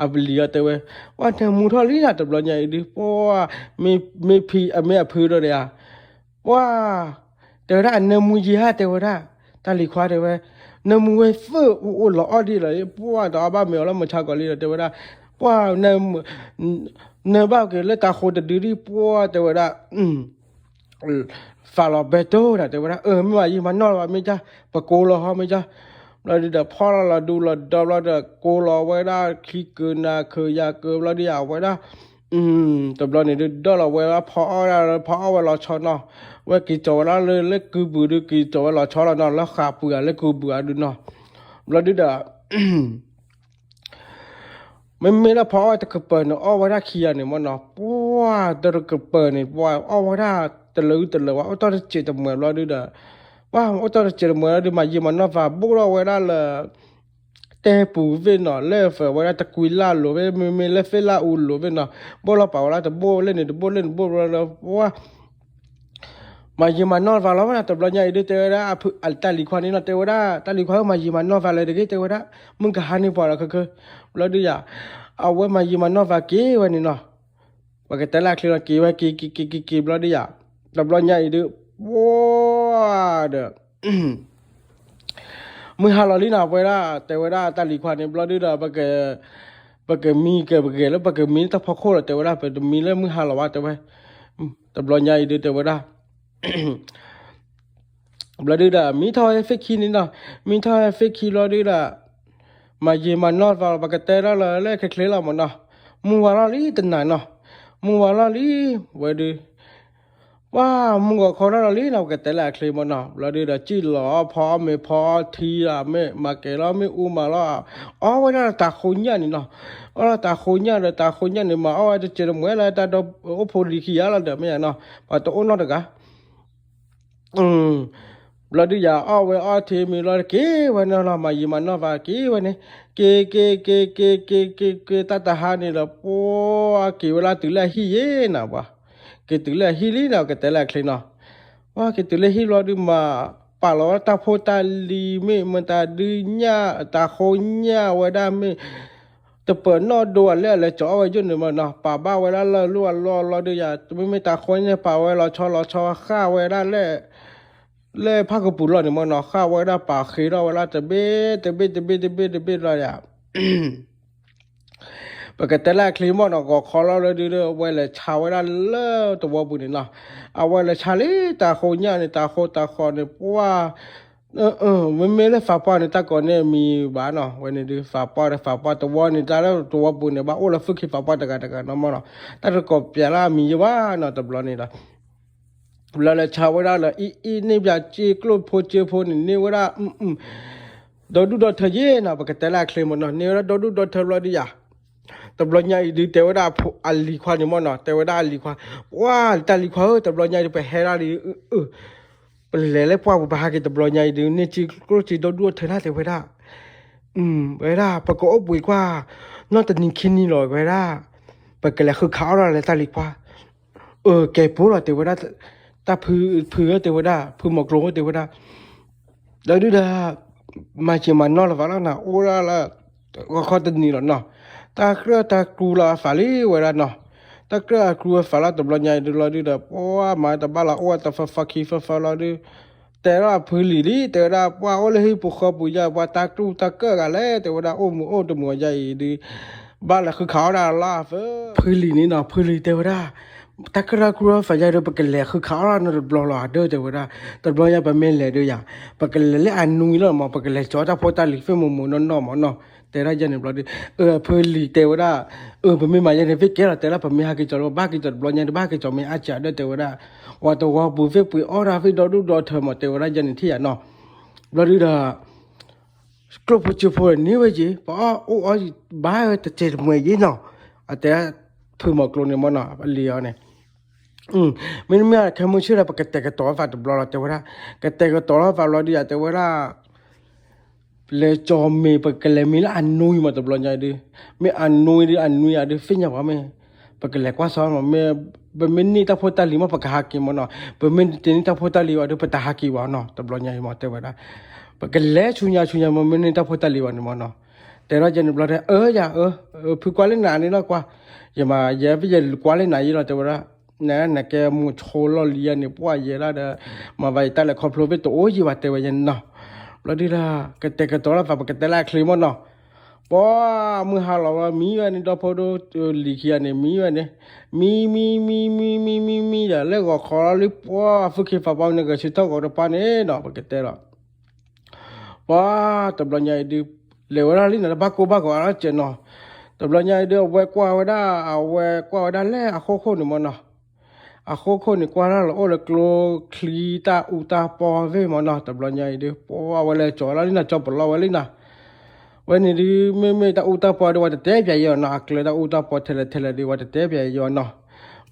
အပလံၤအီၤတဲဝဲ, ပှၢ်နၢမူထီၣ်လံနၤ တဘျီညါအံၤဒုး ပှၢ် မ့ၢ်ဖံ အမ့ၢ်အဖုဒီးယၤ ပှၢ် တဲဝဲဒၣ် အနၢမူယံာ်ဧါ တဲဝဲဒၣ်, တၢ်လံၤခွါတဲဝဲ, နၢမူဝဲသၢ အိၣ်အိၣ်လီၤအီၣ်ဒံးလီၤ, ပှၢ်တအီၣ်ဘၣ်မ့ၤအီၤလၢမုၢ်ဆါကီးလံဒီး တဲဝဲဒၣ်, ပှၢ် နၢဘၣ်က့ၤလၢတၤဃိတဒုဒံး ပှၢ်တဲဝဲဒၣ်, ဖးလီၤဘဲတိၢ်နၤ တဲဝဲဒၣ်, အၢ မ့ၢ်မၤယံာ်မၤနီၢ်လၢၤဘၣ် မ့ၢ်ကၢ် ပကိးလီၤဟီ မ့ၢ်ကၢ်. ဘျီဒုဒီး ဖီၣ်လီၤလီၤဒူလီၤဒီဘျီဒီး ကိးလီၤဝဲဒၣ် ခံကၢနၤခၢယၤကၢ ဘျီဒုယၤ အဝဲဒၣ် တဘျီန့ၣ်ဒု ဒီးလီၤဝဲဒၣ် ဖီအီၣ်ဝဲဒၣ်လၢ ဖီအီၣ်ဝဲလီၤဆီနီၤ, ဝဲက့ၤကၠီၤဝဲဒၣ်လၢ လၢကုပူၤဒု က့ၤကၠီၤဝဲလီၤဆီလီၤနီၤ, လၢဃးပူၤယၤလၢကုပူၤအဒုနီၤ. ဘျီဒုဒီး မ့မ့ၢ်လၢဖီအီၣ်တကပၤန့ၣ် အီၣ်ဝဲဒၣ်ခံဂၤန့ၣ်မ့ၢ်နီၤ, ပှၢ်တကပၤန့ၣ် ပှၢ်အီၣ်ဝဲဒၣ် တလၢာ်အုတလၢာ်ဝဲ အိၣ်တီၢ်တစဲးတမှဲၤဘျီဒုဒီး ပှၢ်အိၣ်တီၢ်တစဲးတမှဲၤဘျီဒု မၤယံာ်မၤနီၢ်သး ဘိၣ်ထီၣ်ဝဲဒၣ်လၢ တဲပူၤသ့ၣ်နီၤ, လၢဖဲဝဲဒၣ်တကွံလၢ်လိၤဖဲ မ့မ့ၢ်လၢသ့ၣ်လၢ်အူလိၤဖဲနီၤ, ဘိၣ်လီၤပာ်ဝဲဒၣ်တဘိၣ်လၢန့ၣ်တဘိၣ်လၢန့ၣ်တဘိၣ်ဘျီလၢ ပှၢ် မၤယံာ်မၤနီၢ်သးလီၤဝဲဒၣ် တဘျီညါအံၤဒု တဲဝဲဒၣ် တၢ်လံၤခွါန့ၣ်နီၤ, တဲဝဲဒၣ် တၢ်လံၤခွါဧၢ မၤယံာ်မၤနီၢ်သးလၢၤတဂ့ၤ တဲဝဲဒၣ်, မုၢ်ကဟါန့ၢ်ပှၤလီၤခဲခဲ ဘျီဒုယၤ အဝဲမၤယံာ်မၤနီၢ်သးက့ၤဝဲန့ၣ်နီၤ, ပကတဲလၢအချ့လီၤ က့ၤဝဲက့ၤက့ၤက့ၤက့ၤက့ၤဘျီဒုယၤ, တဘျီညါအံၤဒု ပှၢ်ဒီး မုၢ်ဟါလီၤလံနီၤ ပဝဲဒၣ် တဲဝဲဒၣ်တၢ်လံၤခွါန့ၣ် ဘျီဒုဒီး ပကမံကဲၤပကဲၤလၢ ပကမံလၢတၢ်ဖီခိၣ်လီၤ တဲဝဲဒၣ် ပတမံလၢမုၢ်ဟါလီၤဘၣ် တဲဝဲ, တဘျီညါအံၤဒု တဲဝဲဒၣ် ဘျီဒုဒီး မံထီၣ်ဝဲဖ့ၣ်ခံန့ၣ်နီၤ, မံထီၣ်ဝဲဖ့ၣ်ခံဘျီဒုဒီး မၤယံာ်မၤနီၢ်သးလီၤ ပကတဲဒၣ်လၢ လၢခဲချ့လီၤမ့ၢ်နီၤ, မုၢ်ဝါလီၤလံတနၤနီၤ, မုၢ်ဝါလီၤလံ ဝဲဒု ပှၢ်မုၢ်ဂီၤခီထီၣ်လီၤလံနီၤ ပကတဲလၢအချ့မ့ၢ်နီၤ, ဘျီဒုဒီး စံၣ်လီၤအီၣ်ဖီအီၣ်မ့ၤဖီအီၣ်ထံဒီး မ့ၢ်မၤကဲၤလီၤ မ့ၣ်အူမၤလီၤ, အီၣ်ဝဲဒၣ်တၢ်ဃိညၣ်န့ၣ်နီၤ, အီၣ်လီၤတၢ်ဃိညၣ်ဒီး တၢ်ဃိညၣ်န့ၣ် မၤအီၣ်ဝဲတစဲးတမှဲၤလၢတၢ်ဒီအိၣ်ဖိလံၤခံဂၤလီၤဒီး မ့ၢ်ယါနီၤ, ပှၤတအိၣ်နီတဂၤ ဘျီဒုယၤ အီၣ်ဝဲအီထံမံၤလီၤ က့ၤဝဲန့ၣ်လီၤ မၤယံာ်မၤနီၢ်သးက့ၤဝဲန့ၣ်, က့ၤက့ၤက့ၤက့ၤက့ၤက့ၤက့ၤ တၢ်တဟါန့ၣ်ဒီး ပှၢ်က့ၤဝဲလၢတုၤလၢအဟံၣ်ယ့ၣ်နၤပှၤ, က့ၤတုၤလၢအဟံၣ်လံနီၤ ကတဲလၢအချ့နီၤ, ပှၢ်က့ၤတုၤလၢဟံၣ်ဘျီဒုမၤ ပာ်လီၤဝဲတၢ်ဖိတၢ်လံၤမ့ၢ် မတၤဒုညၣ် တၢ်ဃိညၣ်ဝဲဒၣ်မ့ၢ် တပၢၤနီၣ်ဒိအလဲၣ်အလဲၤကၠီအီၣ်ဝဲယိၣ်န့ၣ်မ့ၢ်နီၤ, ပာ်ဘၣ်ဝဲဒၣ်လၢလူၢ်အလီၢ်လီၤဒုယၤ, မ့မ့ၢ်တၢ်ဃိန့ၣ် ပာ်ဝဲလီၤဆီလီၤဆီ ဃၣ်ဝဲဒၣ်လၢ လၢဖၣ်ကပူၤလီၢ်န့ၣ်မ့ၢ်နီၤ, ဃၣ်ဝဲဒၣ်ပာ်ဃ့ထီၣ်ဝဲဒၣ်တဘ့ၣ်တဘ့ၣ်တဘ့ၣ်တဘ့ၣ်တဘ့ၣ်လီၤယၤ ပကတဲလၢအချ့မ့ၢ်နီၤ, ဂီၤခီလီၤလၢဒုဒီး အဝဲလဲၤဆါဝဲဒၣ်လၢတဝီပူၤန့ၣ်နီၤ, အဝဲလဲၤဆါလံတၢ်ဃိညၣ်န့ၣ် တၢ်ဃိတၢ်ဃီန့ၣ် ပှၢ် မ့မ့ၢ်လၢသးပှၢ်န့ၣ် တၢ်ကိးန့ၣ်မံၤဘၣ်နီၤ, ဝဲန့ၣ်ဒုး သးပှၢ်ဒီးသးပှၢ်တဝီန့ၣ် တၢ်လၢတဝီပူၤန့ၣ် ဘၣ်အိၣ်လၢသုခံသးပှၢ်တဂၤတဂၤနီၤမ့ၢ်နီၤ, တၢ်တကိးပျးလၢအမံၤယ့ၢ်ဘၣ်နီၤ တဘျီန့ၣ်ဒီး ဘျီလဲၤဆါဝဲဒၣ်လၢ အံၤအံၤန့ၣ် ပျးစ့ကျိၣ်ဖိစ့ဖိန့ၣ် န့ၢ်ဝဲဒၣ် ဒီဒူၣ်ဒီထၢယ့ၢ်နီၤ, ပကတဲလၢအချ့မ့ၢ်နီၤ, န့ၢ်ဝဲဒၣ်ဒီဒူၣ်ဒီထၢဘျီဒုးယၤ, တဘျီညါအံၤဒုး တဲဝဲဒၣ်အလံၤခွါန့ၣ်မ့ၢ်နီၤ, တဲဝဲဒၣ်အလံၤခွါ, ပှၢ်တၢ်လံၤခွါဧၢ, တဘျီညါအံၤဒုး ပဟဲဒၣ်လံ, ပလဲၤလၢပှၢ်ပူၤ ပဟးက့ၤတဘျီညါအံၤဒုး န့ၢ်စ့ကျိၣ်စ့ဒီဒူၣ်ဒီထၢဒၣ် တဲဝဲဒၣ်, ဝဲဒၣ် ပကအိၣ်ဘှံးကွၢ် နီၢ်တနံၤခံနံၤလီၤ ဝဲဒၣ်, ပကလဲၤဃုခးအီၣ်ဒၣ်လၢတၢ်လံၤခွါ အၢ ကဲၤပိလီၤ တဲဝဲဒၣ်, တၢ်ဖု ဖုဧၢ တဲဝဲဒၣ်, ဖုမီၤကျိၤဧၢ တဲဝဲဒၣ်, ဒီးဒုဒီး မၤစၢၤမၤနီၢ်လၢၤသးလီၤနီၤ, အိၣ်ဒၣ်လၢ ဂီၤခီတနံၤလီၤနီၤ, တၢ်ကြၢးတၢ်ကျူလီၤအသးလံဝဲဒၣ်နီၤ, တၢ်ကြၢးအကျူအသးလီၤ တဘျီညါအံၤဒုးလီၤဒုဒီး ပှၢ်မၤတဘၣ်လီၤ အိၣ်ဝဲတဖၢဖၢခံဖၢဖၢလီၤဒုး တဲဒၣ်ဖုလံၤလံ တဲဝဲဒၣ် ပှၢ်အိၣ်လၢဟံၣ်ပူၤဃီပူၤယါ ပှၤတၢ်ကျူတၢ်ကၢၣ်ဂၤလဲၣ် တဲဝဲဒၣ် အိၣ်မုာ်အိၣ်တမုာ်ယါအံၤဒုး ဘၣ်လဲၤဃုခးအီၣ်ဒၣ်လၢအသၢ ဖုလံၤန့ၣ်နီၤ ဖုလံၤတဲဝဲဒၣ် တၢ်ကြၢးတၢ်ကျူလီၤသးယါဒီး ပကလဲၤဃုခးအီၣ်ဒၣ်နီတဘျီလီၤ အဒၢတဲဝဲဒၣ်, တဘျီညါပမ့ၢ်လဲၤဒုးယၤ ပကလဲၤလၢအနွံလီၤမး ပကလဲၤကၠီတၢ်ဖိတၢ်လံၤ ဖဲမိၢ်မိၢ်နီၢ်နီၢ်မးနီၤ, တဲဒၣ်ယဲန့ၣ်ဘျီဒုး အၢ ဖုလံၤတဲဝဲဒၣ်, အၢ ပမ့ၢ်မၤယဲန့ၣ် ဖဲကဲလီၤ တဲဒၣ် ပမ့ၢ်ဟးက့ၤကၠီလီၤ ဘၣ်က့ၤကၠီတဘျီညါဒုး ဘၣ်က့ၤကၠီမ့ၢ်အါစှၤဒၢတဲဝဲဒၣ်, ဝၤတဝီပူၤဖဲပှ့ၤအီၣ်ဒၣ်ဖဲဒီဒူၣ်ဒီထၢမး တဲဝဲဒၣ်ယဲန့ၣ်ထံၣ်ယၤနီၤ, ဘျီဒုးဒီး ကျိၣ်ဖိစ့ဖိန့ၢ်ဝဲယ့ၣ် ပအီၣ်အိၣ်အီၣ်ဘၣ်ဝဲတစဲးတမှဲၤယ့ၣ်နီၤ, အတဲ ဖုမီၤကျိၤန့ၣ်မ့ၢ်နီၤ အလံၤအီၤန့ၣ်, မ့တမ့ၢ်ခဲမုၢ်ဆ့ၣ်ဒီး ပကတဲာ်ကတီၤသးတဘျီလီၤ တဲဝဲဒၣ်, ကတဲာ်ကတီၤလီၤသးဘျီဒုးယၤ တဲဝဲဒၣ် လဲၤကၠီမ့ၤ ပကလဲၤမ့ၤလၢအနွံမးတဘျီညါဒုး, မ့ၢ်အနွံဒုး အနွံယၤဒုး သ့ၣ်ညါပှၤမ့ၢ် ပကလဲၤကွၢ်စီမး မ့ၢ် ပမ့ၢ်န့ၢ်တၢ်ဖိတၢ်လံၤမး ပကဟးက့ၤမးနီၤ, ပမ့ၢ်တန့ၢ်တၢ်ဖိတၢ်လံၤဘၣ်ဒုး ပတဟးက့ၤဘၣ်နီၤ တဘျီညါအံၤမး တဲဝဲဒၣ်, ပကလဲၤဆူညါဆူညါမး မ့ၢ်န့ၢ်တၢ်ဖိတၢ်လံၤဘၣ်န့ၣ်မးနီၤ, တဲထီၣ်ယဲန့ၣ်ဘျီတဲ အၢယၤအၢ, ဖုကွၢ်လၢနၤန့ၣ်လီၤကွၢ်, ယမၤယဲဖဲယကွၢ်လၢနၤယ့ၣ်လီၤ တဲဝဲဒၣ် နကဲမူဆိလီၢ်လံၤယဲန့ၣ် ပှၢ်ယဲဒၣ်ဒီး မၤဘၣ်ယတၢ်လဲၤခီဖျိဖဲတအိၣ်ယံၤဘၣ် တဲဝဲယဲန့ၣ်နီၤ, ဘျီဒုးဒီး ကတဲာ်ကတီၤလီၤသး ပကတဲလၢအချ့မးနီၤ, ပှၤမုၢ်ဟါလီၤဝဲ မံဝဲန့ၣ် ဒီဖိဒိၣ်လံၤခံဂၤန့ၣ် မံဝဲန့ၣ်, မံမံမံမံမံမံမံဒီး လၢဂီၤခီလီၤလံ ပှၤ ဖုခ့ဖးပီန့ၣ်ဂဲၤဆၢထၢၣ်ဂီၤတပၤန့ၣ်နီၤ ပကတဲလီၤ. ပှၤတဘျီညါအံၤဒုး လဲၤဝဲဒၣ်လံနီၤ တဘၣ်ကိၢ်ဘၣ်ဂီၤအါထီၣ်စဲးနီၤ. တဘျီညါအံၤဒုး အဝဲကွၢ်ဝဲဒၣ် အဝဲကွၢ်ဝဲဒၣ်လၢအဃိခိၣ်န့ၣ်မ့ၢ်နီၤ. အဃိခိၣ်န့ၣ် ကွၢ်လၢ်လီၤအိၣ်လၢကျိချံတၢ်အူတၢ်ပီၢ်သ့ၣ်မ့ၢ်နီၤ. တဘျီညါအံၤဒုး ပှၤဝဲလဲၤကၠီၤလီၤလံနီၤ ကၠီၤပလီၢ်ဝဲလံနီၤ. ဝဲန့ၣ်ဒုး မ့မ့ၢ်တၢ်အူတၢ်ပီၢ်ဒုး ဝဲတတဲပၠးယဲအီၤနီၤ အကျဲတၢ်အူတၢ်ပီၢ်ထဲလဲၣ်ထဲလဲၣ်ဒုး ဝဲတတဲပၠးယဲအီၤနီၤ.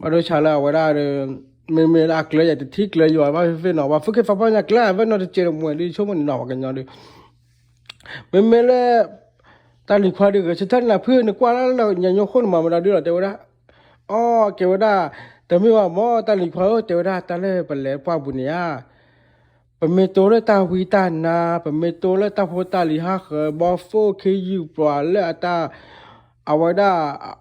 ဘၣ်ဒိဆါလၢအဝဲဒၣ်ဒီး မ့မ့ၢ်လၢအကျဲယဲတထံၣ်ကျဲယွၤဘၣ်ဖဲဖဲနီၤ ပှၤဖုခ့ဖးပီညါကျဲအဝဲနီၤတစဲးတမှဲၤဒုး ဆိကမိၣ်န့ၣ်နီၤ ပှၤကညီဒုး မ့မ့ၢ်လၢ တၢ်လံၤခွါဒုးဂဲၤဆၢထၢၣ်န့ၣ် ဖုန့ၣ်ကွၢ်လၢ်လၢညါညိခိၣ်န့ၣ်မၤမတၤဒုးလီၤ တဲဝဲဒၣ်. အီ ကဲဝဲဒၣ် တမ့ၢ်ဘၣ်မ့ၢ် တၢ်လံၤခွါဧၢ တဲဝဲဒၣ် တၢ်လၢပလဲၤပှၢ်ပူၤန့ၣ်ဧါ ပမ့ၢ်တိလၢတၢ်ဝံတၢ်နါ ပမ့ၢ်တိလၢတၢ်ဖိတၢ်လံၤဟးဃၢၤ ဘီဖိခ့ယုၢ်ပှၤလၢအတၢ် အဝဲဒၣ်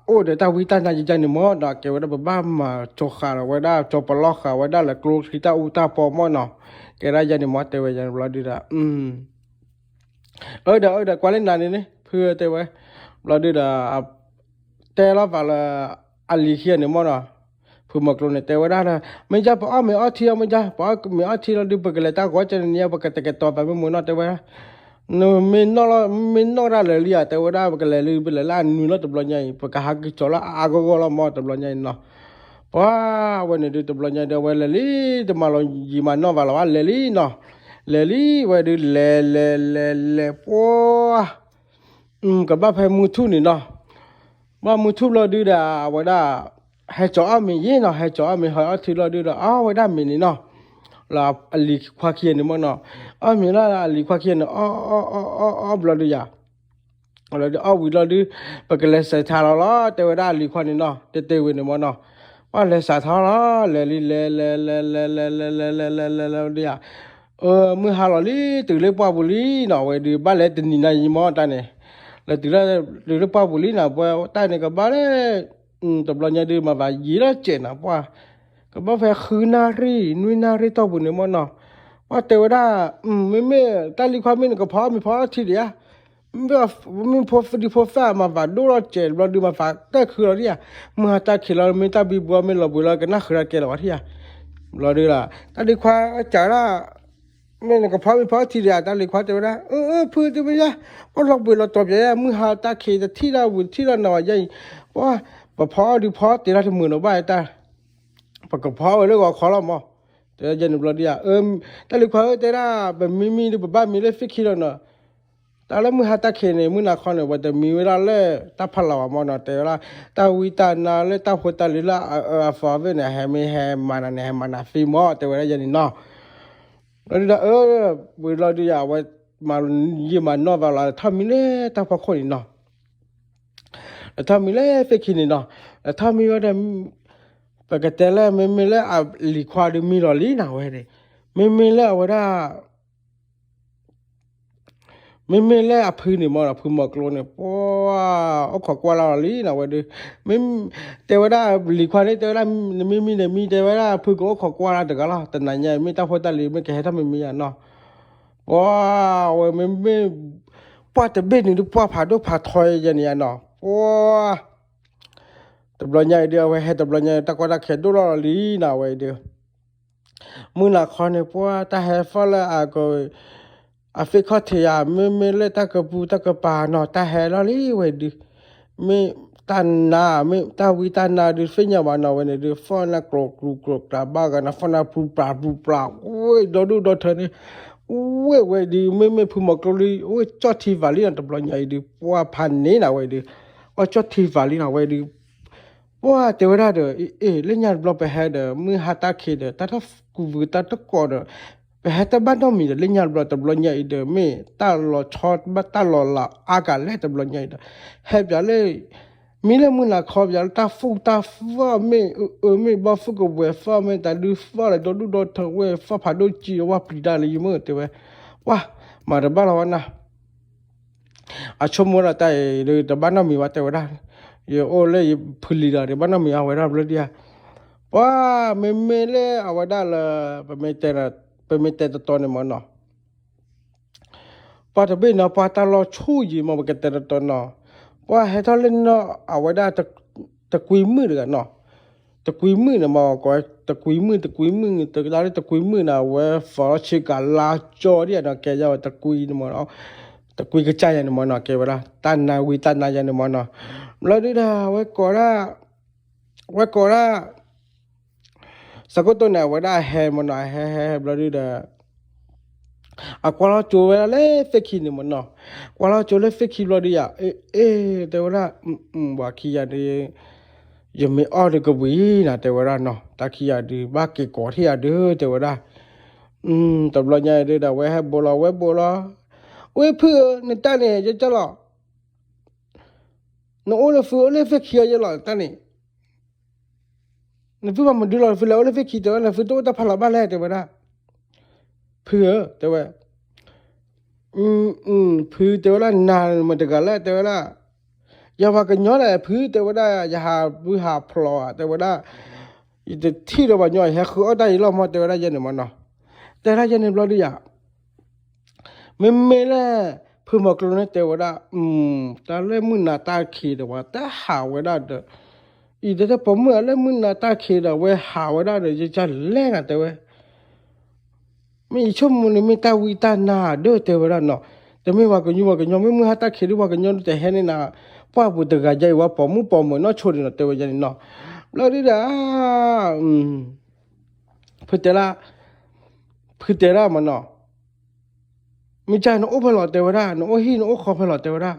အိၣ်ဒီးတၢ်ဝံတၢ်နါယယါန့ၣ်မ့ၢ်ဒီး ကဲဝဲဒၣ်ပဘၣ်မၤကၠီၤဃာ်လီၤဝဲဒၣ် ကၠီၤပလီၢ်ဃာ်ဝဲဒၣ်လၢကျိချံတၢ်အူတၢ်ပီၢ်မ့ၢ်နီၤ. ကဲဒၣ်ယဲန့ၣ်မ့ၢ်တဲဝဲယဲန့ၣ်ဘျီဒုးဒီး အၢဒီး အၢဒီး ကွၢ်လၢနၤန့ၣ်န့ၣ် ဖုတဲဝဲ ဘျီဒုးဒီး တဲလီၤပာ်လၢ အလံၤခံဂၤန့ၣ်မ့ၢ်နီၤ, ဖုမီၤကျိန့ၣ် တဲဝဲဒၣ်လၢ မ့ၢ်ယါပအီၣ်မ့ၤအီထံလီၤ မ့ၢ်ယါ ပအီၣ်မ့ၤအီထံလီၤဒုး ပကလဲၤတၢ်ဂီၤကဲန့ၣ် ပကတကဲတီၤပာ်မ့ၢ်မုာ်နီၤ တဲဝဲဒၣ် နမ့ၢ်နီၣ်လၢအမ့ၢ်နီၣ်ဒၣ်လဲာ်လံဧါ တဲဝဲဒၣ် ပကလဲၤလံ ပလဲၤလၢအနွံလီၤ တဘျီညါအံၤ ပကဟးက့ၤကၠီၤလၢအအါဂီၢ်ဂီၢ်လီၤမ့ၢ် တဘျီညါအံၤနီၤ. ပှၤဝဲန့ၣ်ဒုး တဘျီညါဒုး အဝဲလဲၤလံ တမၤလီၤယံာ်မၤနီၢ်ဘၣ်လီၤ အလဲၤလံနီၤ. လဲၤလံဝဲဒုး လဲၤလဲၤလဲၤလဲၤ ပှၤ ကဘၣ်ဖဲမုၢ်ထူၣ်န့ၣ်နီၤ. ဘၣ်မုၢ်ထူၣ်ဘျီဒုးဒီး အဝဲဒၣ် ဟဲကၠီၤအီၣ်မ့ၤယဲနီၤ, ဟဲကၠီၤအီၣ်မ့ၤ ဟဲအီထံလီၤဒုးဒီး အီၣ်ဝဲဒၣ်မ့ၤန့ၣ်နီၤ. လၢအလံၤခွါခံဂၤန့ၣ်မ့ၢ်နီၤ, အီၣ်မ့ၤလၢအလံၤခွါခံဂၤန့ၣ် အီၣ်အီၣ်အီၣ်အီၣ်အီၣ်ဘျီဒုးယၤ လီၤဒုးအီၣ်ဝံၤလီၤဒုး ပကလဲၤစးထီၣ်လီၤလီၤ တဲဝဲဒၣ်အလံၤခွါန့ၣ်နီၤ, တဲတဲဝဲန့ၣ်မ့ၢ်နီၤ. ပှၤလဲၤစးထီၣ်လီၤ လဲၤလံ လဲၤလဲၤလဲၤလဲၤလဲၤလဲၤလဲၤလဲၤလဲၤလဲၤလဲၤလဲၤလဲၤလဲၤလဲၤဒုးယၤ မုၢ်ဟါလီၤလံ တုၤလၢပှၢ်ပူၤလံနီၤ, အဝဲဒုးဘၣ်လဲၤတနံၤနၤယံၤမ့ၢ်တၢ်န့ၣ်, လၢတုၤလၢ တုၤလၢပှၢ်ပူၤလံနီၤ, ပှၤတၢ်န့ၣ်ကဘၣ်လၢ တဘျီညါဒုး မၤဘၣ်ယံာ်လီၤစဲးနီၤ, ပှၤ ကဘၣ်ဖဲဃုနၣ်ရံၣ် နွံနၣ်ရံၣ်တီၢ်ပူၤန့ၣ်မ့ၢ်နီၤ. ပှၤတဲဝဲဒၣ် မ့မ့ၢ်တၢ်လံၤခွါမ့ၢ်နကဖီမ့ၤဖီထံဒံးဧါ, မ့ၢ်ဖိဒံဖိသၣ်မၤဘၣ်ဒိၣ်လီၤစဲး ဘျီဒုးမၤဘၣ်တၢ်ခုလီၤဒံးဧါ, မုၢ်ဟါတၢ်ခံးလီၤ မ့ၢ်တၢ်ဘံဘူမ့ၢ်လီၤဘှံးလီၤ ကနၣ်ဃုာ်တၢ်ကဲလီၤဝဲထံဧါ, ဘျီဒုးလီၤ တၢ်လံၤခွါစံးဒၣ် မ့ၢ်နကဖီမ့ၤဖီထံဒံးဧါ, တၢ်လံၤခွါတဲဝဲဒၣ် အၢ အၢ ဖုတဲမ့ၢ်ယါ, ပှၤလီၤဘှံးလီၤတီၤပျဲ မုၢ်ဟါတၢ်ခံးတထံၣ်တၢ်ဝံၤတထံၣ်တၢ်နီၤယါအံၤ, ပှၤ ပဖီအီၣ်ဒုးဖီတ့ၢ်လၢတမုာ်နီၤဘၣ်တၢ်, ပကဖီဝဲလၢဂီၤခီလီၤမး, တဲယဲန့ၣ်ဘျီဒုးဧါ, တၢ်လံၤခွါဧၢ တဲဒၣ် ပမံမံဒုး ပဘၣ်မံလၢဖ့ၣ်ခံလီၤနီၤ, တၢ်လၢမုၢ်ဟါတၢ်ခံးန့ၣ် မုၢ်နၤခီန့ၣ် ပတမံဝဲဒၣ်လၢတၢ်ဖးလီၤဘၣ်မးနီၤ, တဲဝဲဒၣ် တၢ်ဝံတၢ်နါလၢတၢ်ဖိတၢ်လံၤလၢအအၢအသီသ့ၣ်န့ၣ် ဟဲမ့ၢ်ဟဲမၤနၤန့ၣ် ဟဲမၤနၤသ့မး တဲဝဲဒၣ်ယဲန့ၣ်နီၤ. ဘျီဒုးဒီး အၢ ဝံၤလီၤဒုးယၤ အဝဲမၤယံာ်မၤနီၢ်ဘၣ်လီၤ ထီၣ်မံလၢတၢ်ဖီခိၣ်န့ၣ်နီၤ, ထီၣ်မံလၢဖ့ၣ်ခံန့ၣ်နီၤ, ထီၣ်မံဝဲဒီး ပကတဲလၢ မ့မ့ၢ်လၢအလံၤခွါဒုးမံလီၤလံနီၤဝဲန့ၣ်, မ့မ့ၢ်လၢအဝဲဒၣ် မ့မ့ၢ်လၢအဖုန့ၣ်မး ဖုမီၤကျိန့ၣ် ပှၤ အိၣ်ခိးကွၢ်လၢ်လီၤလံနီၤဝဲဒုး, မ့ၢ် တဲဝဲဒၣ်လံၤခွါန့ၣ် တဲဝဲဒၣ် နမ့ၢ်မံန့ၣ်မံ တဲဝဲဒၣ် ဖုကအိၣ်ခိးကွၢ်လၢ်တဂၤလီၤ, တနၤညါအံၤ မ့ၢ်တၢ်ဖိတၢ်လံၤမ့ၢ်ကဟဲထီၣ်မံမံယါနီၤ, ပှၤ အဝဲမ့မ့ၢ် ပှၢ်တဘ့ၣ်န့ၣ်ဒုး ပှၢ်ဖးဒိၣ်ဖးထီယဲန့ၣ်ယါနီၤ, ပှၤ တဘျီညါအံၤဒုး အဝဲဟဲတဘျီညါ တၢ်ကီတၢ်ခဲဒိၣ်လီၤလီၤလံနီၤဝဲအံၤဒုး မုၢ်နၤခီန့ၣ် ပှၤတၢ်ဟဲဖီၣ်လၢအက အဖ့ၣ်ခီၣ်ထံးယၤ မ့မ့ၢ်လၢတၢ်ကပူၤတၢ်ကပၤနီၤ တၢ်ဟဲလီၤလံဝဲဒုး, မ့ၢ်တၢ်နါ မ့ၢ်တၢ်ဝံတၢ်နါဒုး သ့ၣ်ညါဘၣ်နီၤဝဲန့ၣ်ဒုး ဖီၣ်နၢ်ကျိၤကျိၤကျိၤကျၢၤဘၣ်ဂၤနီၤ ဖီၣ်နၢ်ပူၤပျၢ်ပူၤပျၢ် ဝဲဒီဒူၣ်ဒီထၢန့ၣ် ဝဲဝဲဒုး မ့မ့ၢ်ဖုမီၤကျိလံ ဝဲကၠီၣ်ထံဖးလံနီၤ တဘျီညါအံၤဒုး ပှၤဖးန့ၣ်နီၤဝဲဒုး ပှၤကၠီၣ်ထံဖးလံနီၤဝဲဒုး ပှၤတဲဝဲဒၣ်ဒီး အ့ လၢညါတဘျီပဟဲဒီး မုၢ်ဟါတၢ်ခံးဒီး တၢ်ထီၣ်ကူးဝံၤတၢ်တကိးဒီး ပဟဲတဘၣ်နီတမံၤဒီး လၢညါတဘျီ တဘျီညါအံၤဒီး မ့ၢ်တၢ်လီၤဆီဘၣ်တၢ်လီၤလးအါကလဲၣ် တဘျီညါအံၤဒီး ဟဲပၠးလၢ မ့ၢ်လၢမုၢ်နၤခီပၠးလၢတၢ်သူၣ်တၢ်သီၣ်မ့ၢ်အၢမ့ၢ်ဘီၣ် ဖုၣ်ကဝဲၤသီၣ်မ့ၢ်တၢ်ဒုးသီၣ်လၢဒီဒူၣ်ဒီထၢဝဲ သီၣ်ဖးဒိၣ်ကံဝဲပျံၤတၢ်လၢယမုၢ်တဲဝဲ ပှၤ မၤတဘၣ်လီၤဝဲနၤ အဆိကမိၣ်ဒီးတၢ်အံၤဒုး တဘၣ်နီတမံၤဘၣ်တဲဝဲဒၣ်, ယအိၣ်လၢယဖုလံၤဒီး တဘၣ်နီတမံၤအဝဲဒၣ်ဘျီဒုးဧါ, ပှၤ မ့မ့ၢ်လၢအဝဲဒၣ်လၢ ပမ့ၢ်တဲတတီန့ၣ်မ့ၢ်နီၤ, ပှၤတဘ့ၣ်နီၤ ပှၤတၢ်လီၤဆူၣ်ယံၤမး ပကတဲတတီနီၤ, ပှၤဟဲထီၣ်လၢနီၤ အဝဲဒၣ် တကွံမုၣ်တဂၤနီၤ, တကွံမုၣ်န့ၣ်မး ကိးတကွံမုၣ် တကွံမုၣ် တကဒါလၢတကွံမုၣ်န့ၣ် အဝဲ ဖီၣ်ဆ့ကၤလါကၠီဒ်ယၤနီၤ ကဲယၤဝဲတကွံန့ၣ်မးနီၤ, တကွံကစၢ်ယၤန့ၣ်မးနီၤ ကဲဝဲဒၣ် တၢ်နါဝံတၢ်နါယၤန့ၣ်မးနီၤ, ဘျီဒုဒီး အဝဲကိးဒၣ် အဝဲကိးဒၣ် စးကိတိၢ်န့ၣ် အဝဲဒၣ်ဟဲမးနီၤ ဟဲဟဲဟဲဘျီဒုဒီး အကွၢ်လီၤကၠိဝဲဒၣ်လၢသ့ၣ်ခံန့ၣ်မးနီၤ, ကွၢ်လီၤကၠိလၢသ့ၣ်ခံဘျီဒုယၤ အ့ အ့ တဲဝဲဒၣ် ပှၤခံဂၤဒု ယမ့ၢ်အီၣ်ဒုကဘှံးနၤ တဲဝဲဒၣ်နီၤ, တၢ်ခံဂၤဒု ဘၣ်က့ၤကိးထံၣ်ယၤဒု တဲဝဲဒၣ်, တဘျီညါဒုဒီး အဝဲဟဲဘိးလီၤ ဝဲဘိးလီၤ, ဝဲဖုဧၢ နတၢ်န့ၣ် ယကၢ်လီၤ နအိၣ်လၢဖုအိၣ်လၢသ့ၣ်ခံအီၤယဲလီၤ တၢ်န့ၣ်, နဖုဘၣ်မနုၤလီၤ နဖုလဲၤအိၣ်လၢသ့ၣ်ခံ တဲဝဲ နဖုတအိၣ်တၢ်ဖးလီၤဘၣ်လဲၣ် တဲဝဲဒၣ်, ဖုဧၢ တဲဝဲ, ဖုတဲဝဲဒၣ် နၤမ့ၢ်တဂၤလဲၣ် တဲဝဲဒၣ်, ယၤပှၤကညီလဲၣ် ဖု တဲဝဲဒၣ် ယဟးဘုဟးဖျိးဧါ တဲဝဲဒၣ်, ယတထံၣ်ဒီးပှၤညီ ယဟဲဃုအီၣ်တၢ်အံၤလီၤမး တဲဝဲဒၣ်ယဲန့ၣ်မးနီၤ, တဲဒၣ်ယဲန့ၣ်ဘျီဒုယၤ မ့မ့ၢ်လၢ ဖုမီၤကျိန့ၣ်တဲဝဲဒၣ်, တၢ်လၢမုၢ်နၤတၢ်ခံးဒီး ပှၤတဟးဝဲဒၣ်ဒီး, အံၤတဲပိာ်မုၣ်ဧၢ လၢမုၢ်နၤတၢ်ခံးဒီး အဝဲဟးဝဲဒၣ်ဒီး ယကလဲၣ်နၤ တဲဝဲ, မ့ၢ်ယဆိကမိၣ်န့ၣ် မ့ၢ်တၢ်ဝံတၢ်နါဒီး တဲဝဲဒၣ်နီၤ, တမ့ၢ်ပှၤကညီ ပှၤကညီ မ့ၢ်မုၢ်ဟါတၢ်ခံးဒု ပှၤကညီတဟဲန့ၣ်နၤ, ပှၢ်ပူၤတဂၤယါအံၤ ဝဲပိာ်မုၣ်ပိာ်မုၣ်နီၢ်ဆိန့ၣ်နီၤ တဲဝဲယဲန့ၣ်နီၤ, ဘျီဒုဒီး ဖုတဲဒၣ်, ဖုတဲဒၣ်မးနီၤ, မ့ၢ်ကနအိၣ်ဖဲလဲၣ် တဲဝဲဒၣ်, နအိၣ်ဟံၣ်နအိၣ်ဃီဖဲလဲၣ် တဲဝဲဒၣ်,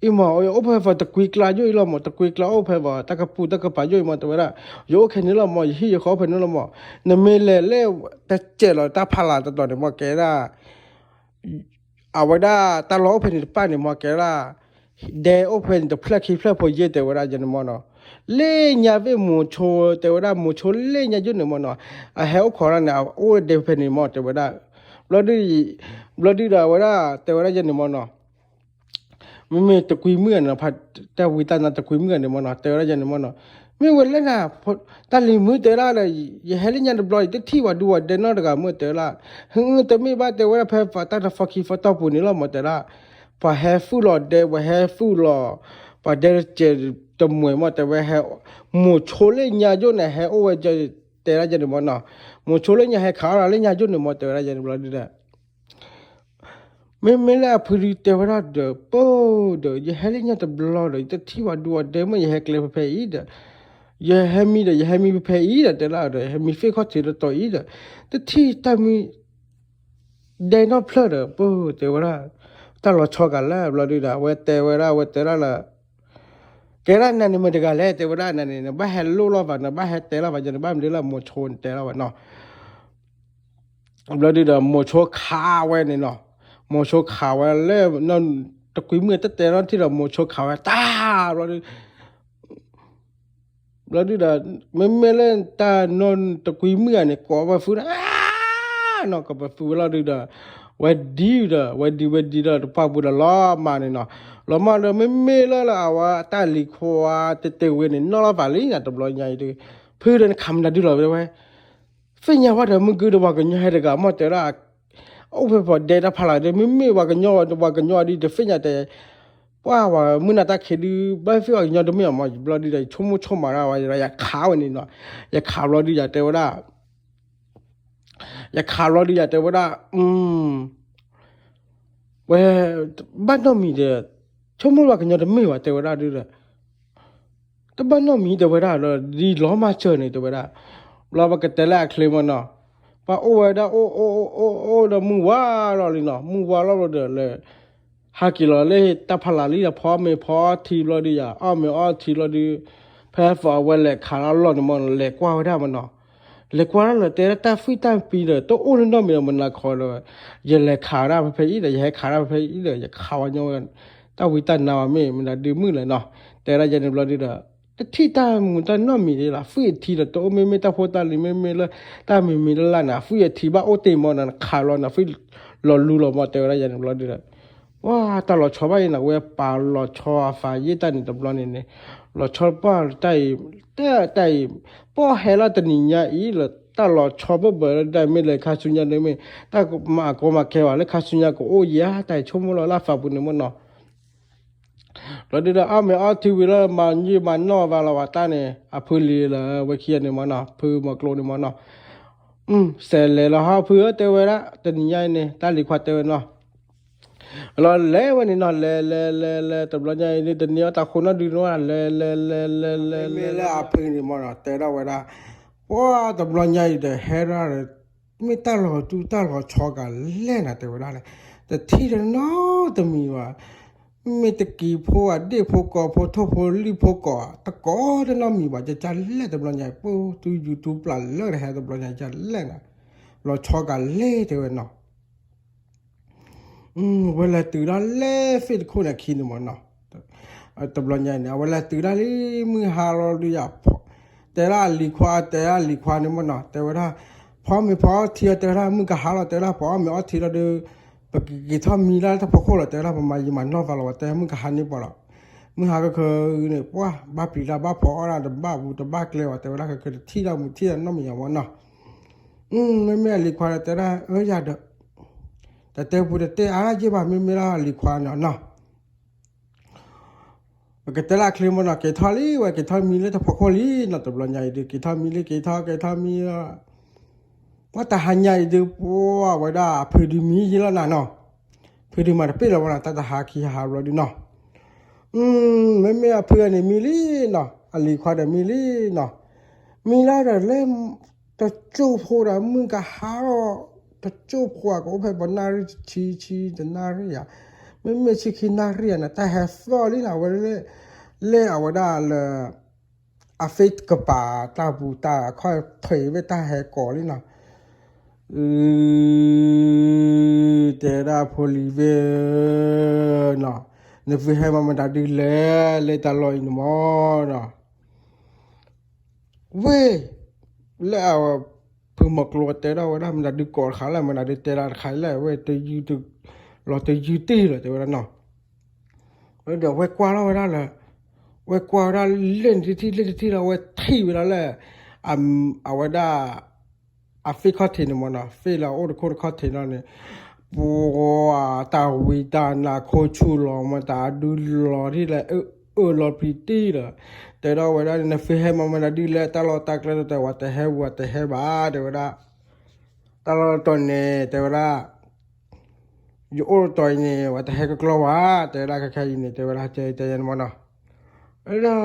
အံၤမး ယအိၣ်ဖဲ တကွံကျါယိၣ်အံၤလီၤမး, တကွံကျါအိၣ်ဖဲဘၣ် တၢ်ကပူၤတၢ်ကပၤယိၣ်အံၤမး တဲဝဲဒၣ်, ယအိၣ်ခဲန့ၣ်လီၤမး ယဟံၣ်ယဃီအိၣ်ဖဲန့ၣ်လီၤမး, နမ့ၢ်လဲၤလၢ တစဲးလီၤတၢ်ဖးလၢ်တတီၤန့ၣ်မး ကဲဒၣ် အဝဲဒၣ်တၢ်လီၢ်အိၣ်ဖဲန့ၣ်တဖၣ်န့ၣ်မး ကဲဒၣ် ဒဲအိၣ်ဖဲန့ၣ်တဖျၢၣ်ခံဖျၢၣ်ဖိယဲၢ် တဲဝဲဒၣ်ယဲန့ၣ်မးနီၤ, လၢညါဘ့ၣ်မိၤဆိ တဲဝဲဒၣ် မိၤဆိလၢညါယိၣ်န့ၣ်မးနီၤ, အဟဲအိၣ်ခိးဒၣ်န့ၣ် အအိၣ်ဒဲဖဲန့ၣ်မး တဲဝဲဒၣ်, ဘျီဒု ဘျီဒုဒီးအဝဲဒၣ် တဲဝဲဒၣ်ယဲန့ၣ်မးနီၤ မ့မ့ၢ်တကွံမုၣ်ဂၤန့ၣ် တၢ်ဝံတၢ်နါတကွံမုၣ်ဂၤန့ၣ်မးနီၤ တဲဝဲဒၣ်ယဲန့ၣ်မးနီၤ, မ့ၢ်ဝဲလဲၣ်နၤ, တၢ်လံၤမုၣ်တဲဒၣ်ဒီး ယဟဲလၢညါတဘျီ ယတထံၣ်ပှၤဒူပှၤဒဲနီတဂၤမ့ၢ်တဲဝဲဒၣ်, ဟ တမ့ၢ်ဘၣ်တဲဝဲဒၣ် ဖဲပှၤတၢ်တဖီခံဖီတီၢ်ပူၤန့ၣ်လီၤမးတဲဒၣ်, ပှၤဟဲသူၣ်လီၤဒဲ ပှၤဟဲသူၣ်လီၤ ပှၤဒဲတစဲးတမှဲၤမး တဲဝဲဟဲ မိၤဆိလၢညါယိၣ်န့ၣ် ဟဲအိၣ်ဝဲ တဲဒၣ်ယဲန့ၣ်မးနီၤ, မိၤဆိလၢညါဟဲခးအီၣ်လၢညါယိၣ်န့ၣ်မး တဲဝဲဒၣ်ယဲန့ၣ်ဘျီဒုဒီး မ့မ့ၢ်လၢအဖုဒုတဲဝဲဒၣ်ဒီး ပၢ်ဒီး ယဟဲလၢညါတဘျီဒီး ယတထံၣ်ပှၤဒူပှၤဒဲမ့ၢ် ယဟဲကျဲဖဲဖဲအံၤဒီး ယဟဲမံဒီး ယဟဲမံဖဲဖဲအံၤဒီး တဲဒၣ်ဒီး ဟဲမံသ့ၣ်ခီၣ်ထံးတတီၤအံၤဒီး တထံၣ်တၢ်မံ ဒဲနီတဖျၢၣ်ဒီး ပၢ်တဲဝဲဒၣ် တၢ်လီၤဆီကၤလၢဘျီဒုဒီး အဝဲတဲဝဲဒၣ် အဝဲတဲဒၣ်လၢ ကဲဒၣ်နၤန့ၣ်မ့ၢ်တဂၤလဲၣ် တဲဝဲဒၣ်နၤန့ၣ် နဘၣ်ဟဲလိၣ်လီၤဘၣ် နဘၣ်ဟဲတဲလီၤဘၣ် ယန့ၣ် ဘၣ်မနုၤလၢမိၤဆိန့ၣ်တဲလီၤဘၣ်နီၤ ဘျီဒုဒီး မိၤဆိခးဝဲန့ၣ်နီၤ, မိၤဆိခးဝဲလၢ တကွံမုၣ်တတဲနီတထံၣ်ဒီး မိၤဆိခးဝဲတၢ်ဘျီဒု ဘျီဒုဒီး မ့မ့ၢ်လၢတၢ်နီတကွံမုၣ်ဂၤန့ၣ် ကိးပသူန့ၣ် နီၤ ကိးပသူဝဲလီၤဒုဒီး ဝဲဒံဒီး ဝဲဒံဝဲဒံဒီး တပှၢ်ပူၤဒီးလီၤမၢ်န့ၣ်နီၤ, လီၤမၢ်ဒီး မ့မ့ၢ်လၢလၢအဝဲတၢ်လံၤခွါတတဲဝဲန့ၣ် နီၣ်လီၤသးလံနီၤ တဘျီညါအံၤဒု ဖုဒီးနခးမနုၤဒုလီၤဝဲ သ့ၣ်ညါဝဲဒီး မုၢ်ကုဒီးပှၤကညီဟဲတဂၤ မ့ၢ်တဲဝဲဒၣ် အိၣ်ဖဲပှၤဒဲတၢ်ဖးလၢ်ဒီး မ့မ့ၢ်ပှၤကညီ ပှၤကညီဒုးတသ့ၣ်ညါတဲ ပှၤမုၢ်နၤတၢ်ခံးဒုး ဘၣ်သ့ၣ်ပှၤကညီတမ့ၢ်အီၤမး ဘျီဒုဒီး ယဆိကမိၣ်ဆိကမးဒၣ်ဝဲ ယခးဝဲန့ၣ်နီၤ, ယခးဘျီဒုးယတဲဝဲဒၣ် ယခးဘျီဒုးယတဲဝဲဒၣ် ဝဲ ဘၣ်နီတမံၤဒီး ဆိကမိၣ်ပှၤကညီတမ့ၢ်ဘၣ် တဲဝဲဒၣ်ဒုဒီး တဘၣ်နီတမံၤ တဲဝဲဒၣ်ဒီး ဒ်လီၤမၢ်စၢၤန့ၣ် တဲဝဲဒၣ်, ဘျီပကတဲလၢအချ့မးနီၤ, ပှၤအိၣ်ဝဲဒၣ်အိၣ်အိၣ်အိၣ်အိၣ်အိၣ်ဒီးမုၢ်ဝါလီၤလံနီၤ, မုၢ်ဝါလီၤဘျီဒီးလၢ ဟးက့ၤလီၤလၢတၢ်ဖးလၢ်လံဒီး ဖီမ့ၤဖီထံဘျီဒုးယၤ အီၣ်မ့ၤအီထံဘျီဒုး ဖဲသီးအဝဲလဲၤခးလၢအလီၢ်န့ၣ်မးနီၤ လဲၤကွၢ်ဝဲဒၣ်မးနီၤ, လဲၤကွၢ်ဒၣ်လၢတဲဒၣ်တၢ်ဖံးတၢ်မၤဒီး တအိၣ်နီတမံၤဒီး မနၤခီဒီး ယလဲၤခးဝဲဒၣ်ဖဲဖဲအံၤဒီး ယဟဲခးဒၣ်ဖဲဖဲအံၤဒီး ယခးဝဲညီဝဲ တၢ်ဝံတၢ်နါဝဲမ့ၢ် မနုၤဒုးမုၢ်လဲၣ်နီၤ, တဲဒၣ်ယဲန့ၣ်ဘျီဒုးဒီး တထံၣ်တၢ်မုာ်တၢ်နီတမံၤဒ်လၢ ဖံးအထံဒီး တအိၣ်မ့မ့ၢ်တၢ်ဖိတၢ်လံၤ မ့မ့ၢ်လၢ တၢ်မံၤမံၤလၢ်လၢ်န့ၣ် အဖံးအထံဘၣ်အိၣ်တ့ၢ်မးနီၤ နခးလီၤ နဖံးလီၤလူလီၤမး တဲဝဲဒၣ်ယဲန့ၣ်ဘျီဒုးဒီး ပှၤတၢ်လီၤဆီဘၣ်အံၤန့ၣ် ဝဲပာ်လီၤဆီအသးယဲၢ်တၢ်န့ၣ်တဘျီန့ၣ်န့ၣ် လီၤဆီပှၢ်တၢ်အံၤ တၢ်တၢ်အံၤ ပှၤဟဲလီၤတနံၤညါအံၤလၢ တၢ်လီၤဆီဘၢၣ်ဘၢၣ်လၢတၢ်မ့ၢ်လၢခါဆူညါဒ်မ့ၢ် တၢ်မၤကီမၤခဲဘၣ်လၢခါဆူညါကအိၣ်ယၤ တၢ်ဆိကမိၣ်လီၤလၢအသးပူၤန့ၣ်မ့ၢ်နီၤ. လီၤဒုဒီးအီၣ်မ့ၤအီထံဝံၤလၢမၤယံာ်မၤနီၢ်ဘၣ်လီၤဘၣ်တၢ်န့ၣ် အဖုလံၤလၢဝဲခံဂၤန့ၣ်မ့ၢ်နီၤ ဖုမီၤကျိန့ၣ်မ့ၢ်နီၤ. စဲးလဲၤလီၤဟီဖုဧၢ တဲဝဲဒၣ် တနံၤညါအံၤန့ၣ် တၢ်လံၤခွါတဲဝဲနီၤ လီၤလဲၤဝဲန့ၣ်နီၤ လဲၤလဲၤလဲၤလဲၤ တဘျီညါအံၤဒုး တန့ၢ်အီၣ်တၢ်ဃိနီတဒုနီၤ လဲၤလဲၤလဲၤလဲၤလဲၤ မ့မ့ၢ်လၢအဖုန့ၣ်မ့ၢ်နီၤ တဲဒၣ်ဝဲဒၣ် ပှၤတဘျီညါအံၤဒီးဟဲဒၣ်ဒီး မ့ၢ်တၢ်လီၤတူၢ်တၢ်လီၤဆီကလဲၣ်နၤ တဲဝဲဒၣ်န့ၣ် တထံၣ်တနီတမံၤဘၣ် မ့ၢ်တကံၤဖိအဒ့ၣ်ဖိကီၤဖိ ထိၣ်ဖိလံၣ်ဖိကီး တကိးတနီတမံၤဘၣ် ကကလဲၣ်တဘျီညါ ပှၤတူၢ်ယူၤတူၢ်ပျၢ်လၢတဟဲတဘျီညါ ကလဲၣ်နၤ လီၤဆီကလဲၣ် တဲဝဲနီၤ. ဝဲလဲၤတုၤဒၣ်လဲၣ် ဖ့ၣ်တခိၣ်န့ၣ်အခံန့ၣ်မ့ၢ်နီၤ. တဘျီညါန့ၣ် အဝဲလဲၤတုၤဒၣ်လံ မုၢ်ဟါလီၤဒုးယၤ တဲဒၣ်အလံၤခွါ တဲဒၣ်အလံၤခွါန့ၣ်မ့ၢ်နီၤ တဲဝဲဒၣ် ဖီမ့ၤဖီအီထံအီ တဲဝဲဒၣ် မုၢ်ကဟါလီၤ တဲဝဲဒၣ် ပအီၣ်မ့ၤအီထံလီၤဒီး ပကက့ၤထီၣ်မံလၢတၢ်ဖီခိၣ်လီၤ တဲဝဲဒၣ် ပမၤယံာ်မၤနီၢ်သးလီၤဝဲ တဲမုၢ်ကဟါန့ၣ်ပှၤလီၤ. မုၢ်ဟါကခၢန့ၣ် ပှၤဘၣ်ပျံၤတၢ်ဘၣ်ဖီအီၣ်ဒၣ် တဘၣ်ဘူးတဘၣ်ကျဲဝဲ တဲဝဲဒၣ် ကခၢတထံၣ်ဒၣ်မူထံၣ်ဒၣ်နီတမံၤယၤမ့ၢ်နီၤ. မ့မ့ၢ်အလံၤခွါဒီးတဲဒၣ် အၢယၤဒီး တတဲပူတတဲအါယဲၢ်ဘၣ် မ့မ့ၢ်လၢအလံၤခွါန့ၣ်နီၤ. ပကတဲလၢအချ့မ့ၢ်နီၤ က့ၤထီၣ်လံ ဝဲက့ၤထီၣ်မံလၢတၢ်ဖီခိၣ်လံနီၤ တဘျီညါအံၤဒုး က့ၤထီၣ်မံလံ က့ၤထီၣ် က့ၤထီၣ်မံ ပှၤတဟါညါအံၤဒုး ပှၤဝဲဒၣ်အဖုဒုးမံယံာ်လီၤနၤနီၤ. ဖုဒုးမၤတပ့ၢ်လီၤဝဲနီၤ တၢ်တဟါခံဟါဘျီဒုးနီၤ. မ့မ့ၢ်အဖုအန့ၣ်မံလံနီၤ အလံၤခွါဒီးမံလံနီၤ. မံလီၤဒီးလၢ တကၠိၢ်ဖိဒီးမုၢ်ကဟါလီၤ တကၠိၢ်ဖိအကအိၣ်ဖဲပှၤနၣ်ရံၣ်တဆံ ဆံတနၣ်ရံၣ်ဧါ မ့မ့ၢ်ဆံခံနၣ်ရံၣ်ဧါန့ၣ် တၢ်ဟဲသီၣ်လံနီၤ ဝဲလၢ လၢအဝဲဒၣ်လၢ အ Facebook ကပၤတၢ်ပူၤတၢ်ခီၣ်ထံး ဝဲတၢ်ဟဲကိးလံနီၤ. အ တဲဒၣ်ဖိလံၤဝဲနီၤ နဖုဟဲမၤမတၤဒုလဲၣ် လၢတၢ်လီၢ်အံၤန့ၣ်မ့ၢ်နီၤ. ဝဲ လၢအ ဖုမီၤကျိတဲဒၣ်ဝဲဒၣ် မတၤဒုကိးတခါလဲၣ် မတၤဒုတဲဒၣ်တခါလဲၣ် ဝဲတယုၢ်တ လီၤတယုၢ်တ့ၢ်လီၤ တဲဝဲဒၣ်နီၤ. ဝဲဒီးဝဲကွၢ်လီၤဝဲဒၣ်လၢ ဝဲကွၢ်ဝဲဒၣ်လၢန့ၣ်တထံၣ်လၢတထံၣ်လီၤ ဝဲထံၣ်ဝဲဒၣ်လၢ အဝဲဒၣ် အ Facebook ခီၣ်ထံးန့ၣ်မ့ၢ်နီၤ Facebook လၢအအိၣ်တခိၣ်တခီၣ်ထံးလီၤန့ၣ် ပှၤတၢ်ဝံတၢ်နါခိၣ်ဆူၣ်လီၤ မတၤဒုလီၤထံၣ်လဲၣ် အၢၣ်လီၤပျံၤတံၢ်လီၤ. တဲဒၣ်ဝဲဒၣ် နဖုဟဲမၤမတၤဒုလဲၣ် တၢ်လီၢ်တၢ်ကျဲဒီးတဲ ဝဲတဟဲဝံၤ ဝဲတဟဲဘၣ် တဲဝဲဒၣ် တၢ်လီၢ်တတီၤန့ၣ် တဲဝဲဒၣ် ယအိၣ်တတီၤအံၤန့ၣ် ဝဲတဟဲကကျီဘၣ် တဲဝဲဒၣ် ခဲခဲအံၤန့ၣ် တဲဝဲဒၣ် တဲတဲယဲန့ၣ်မ့ၢ်နီၤ. ဝဲဒၣ်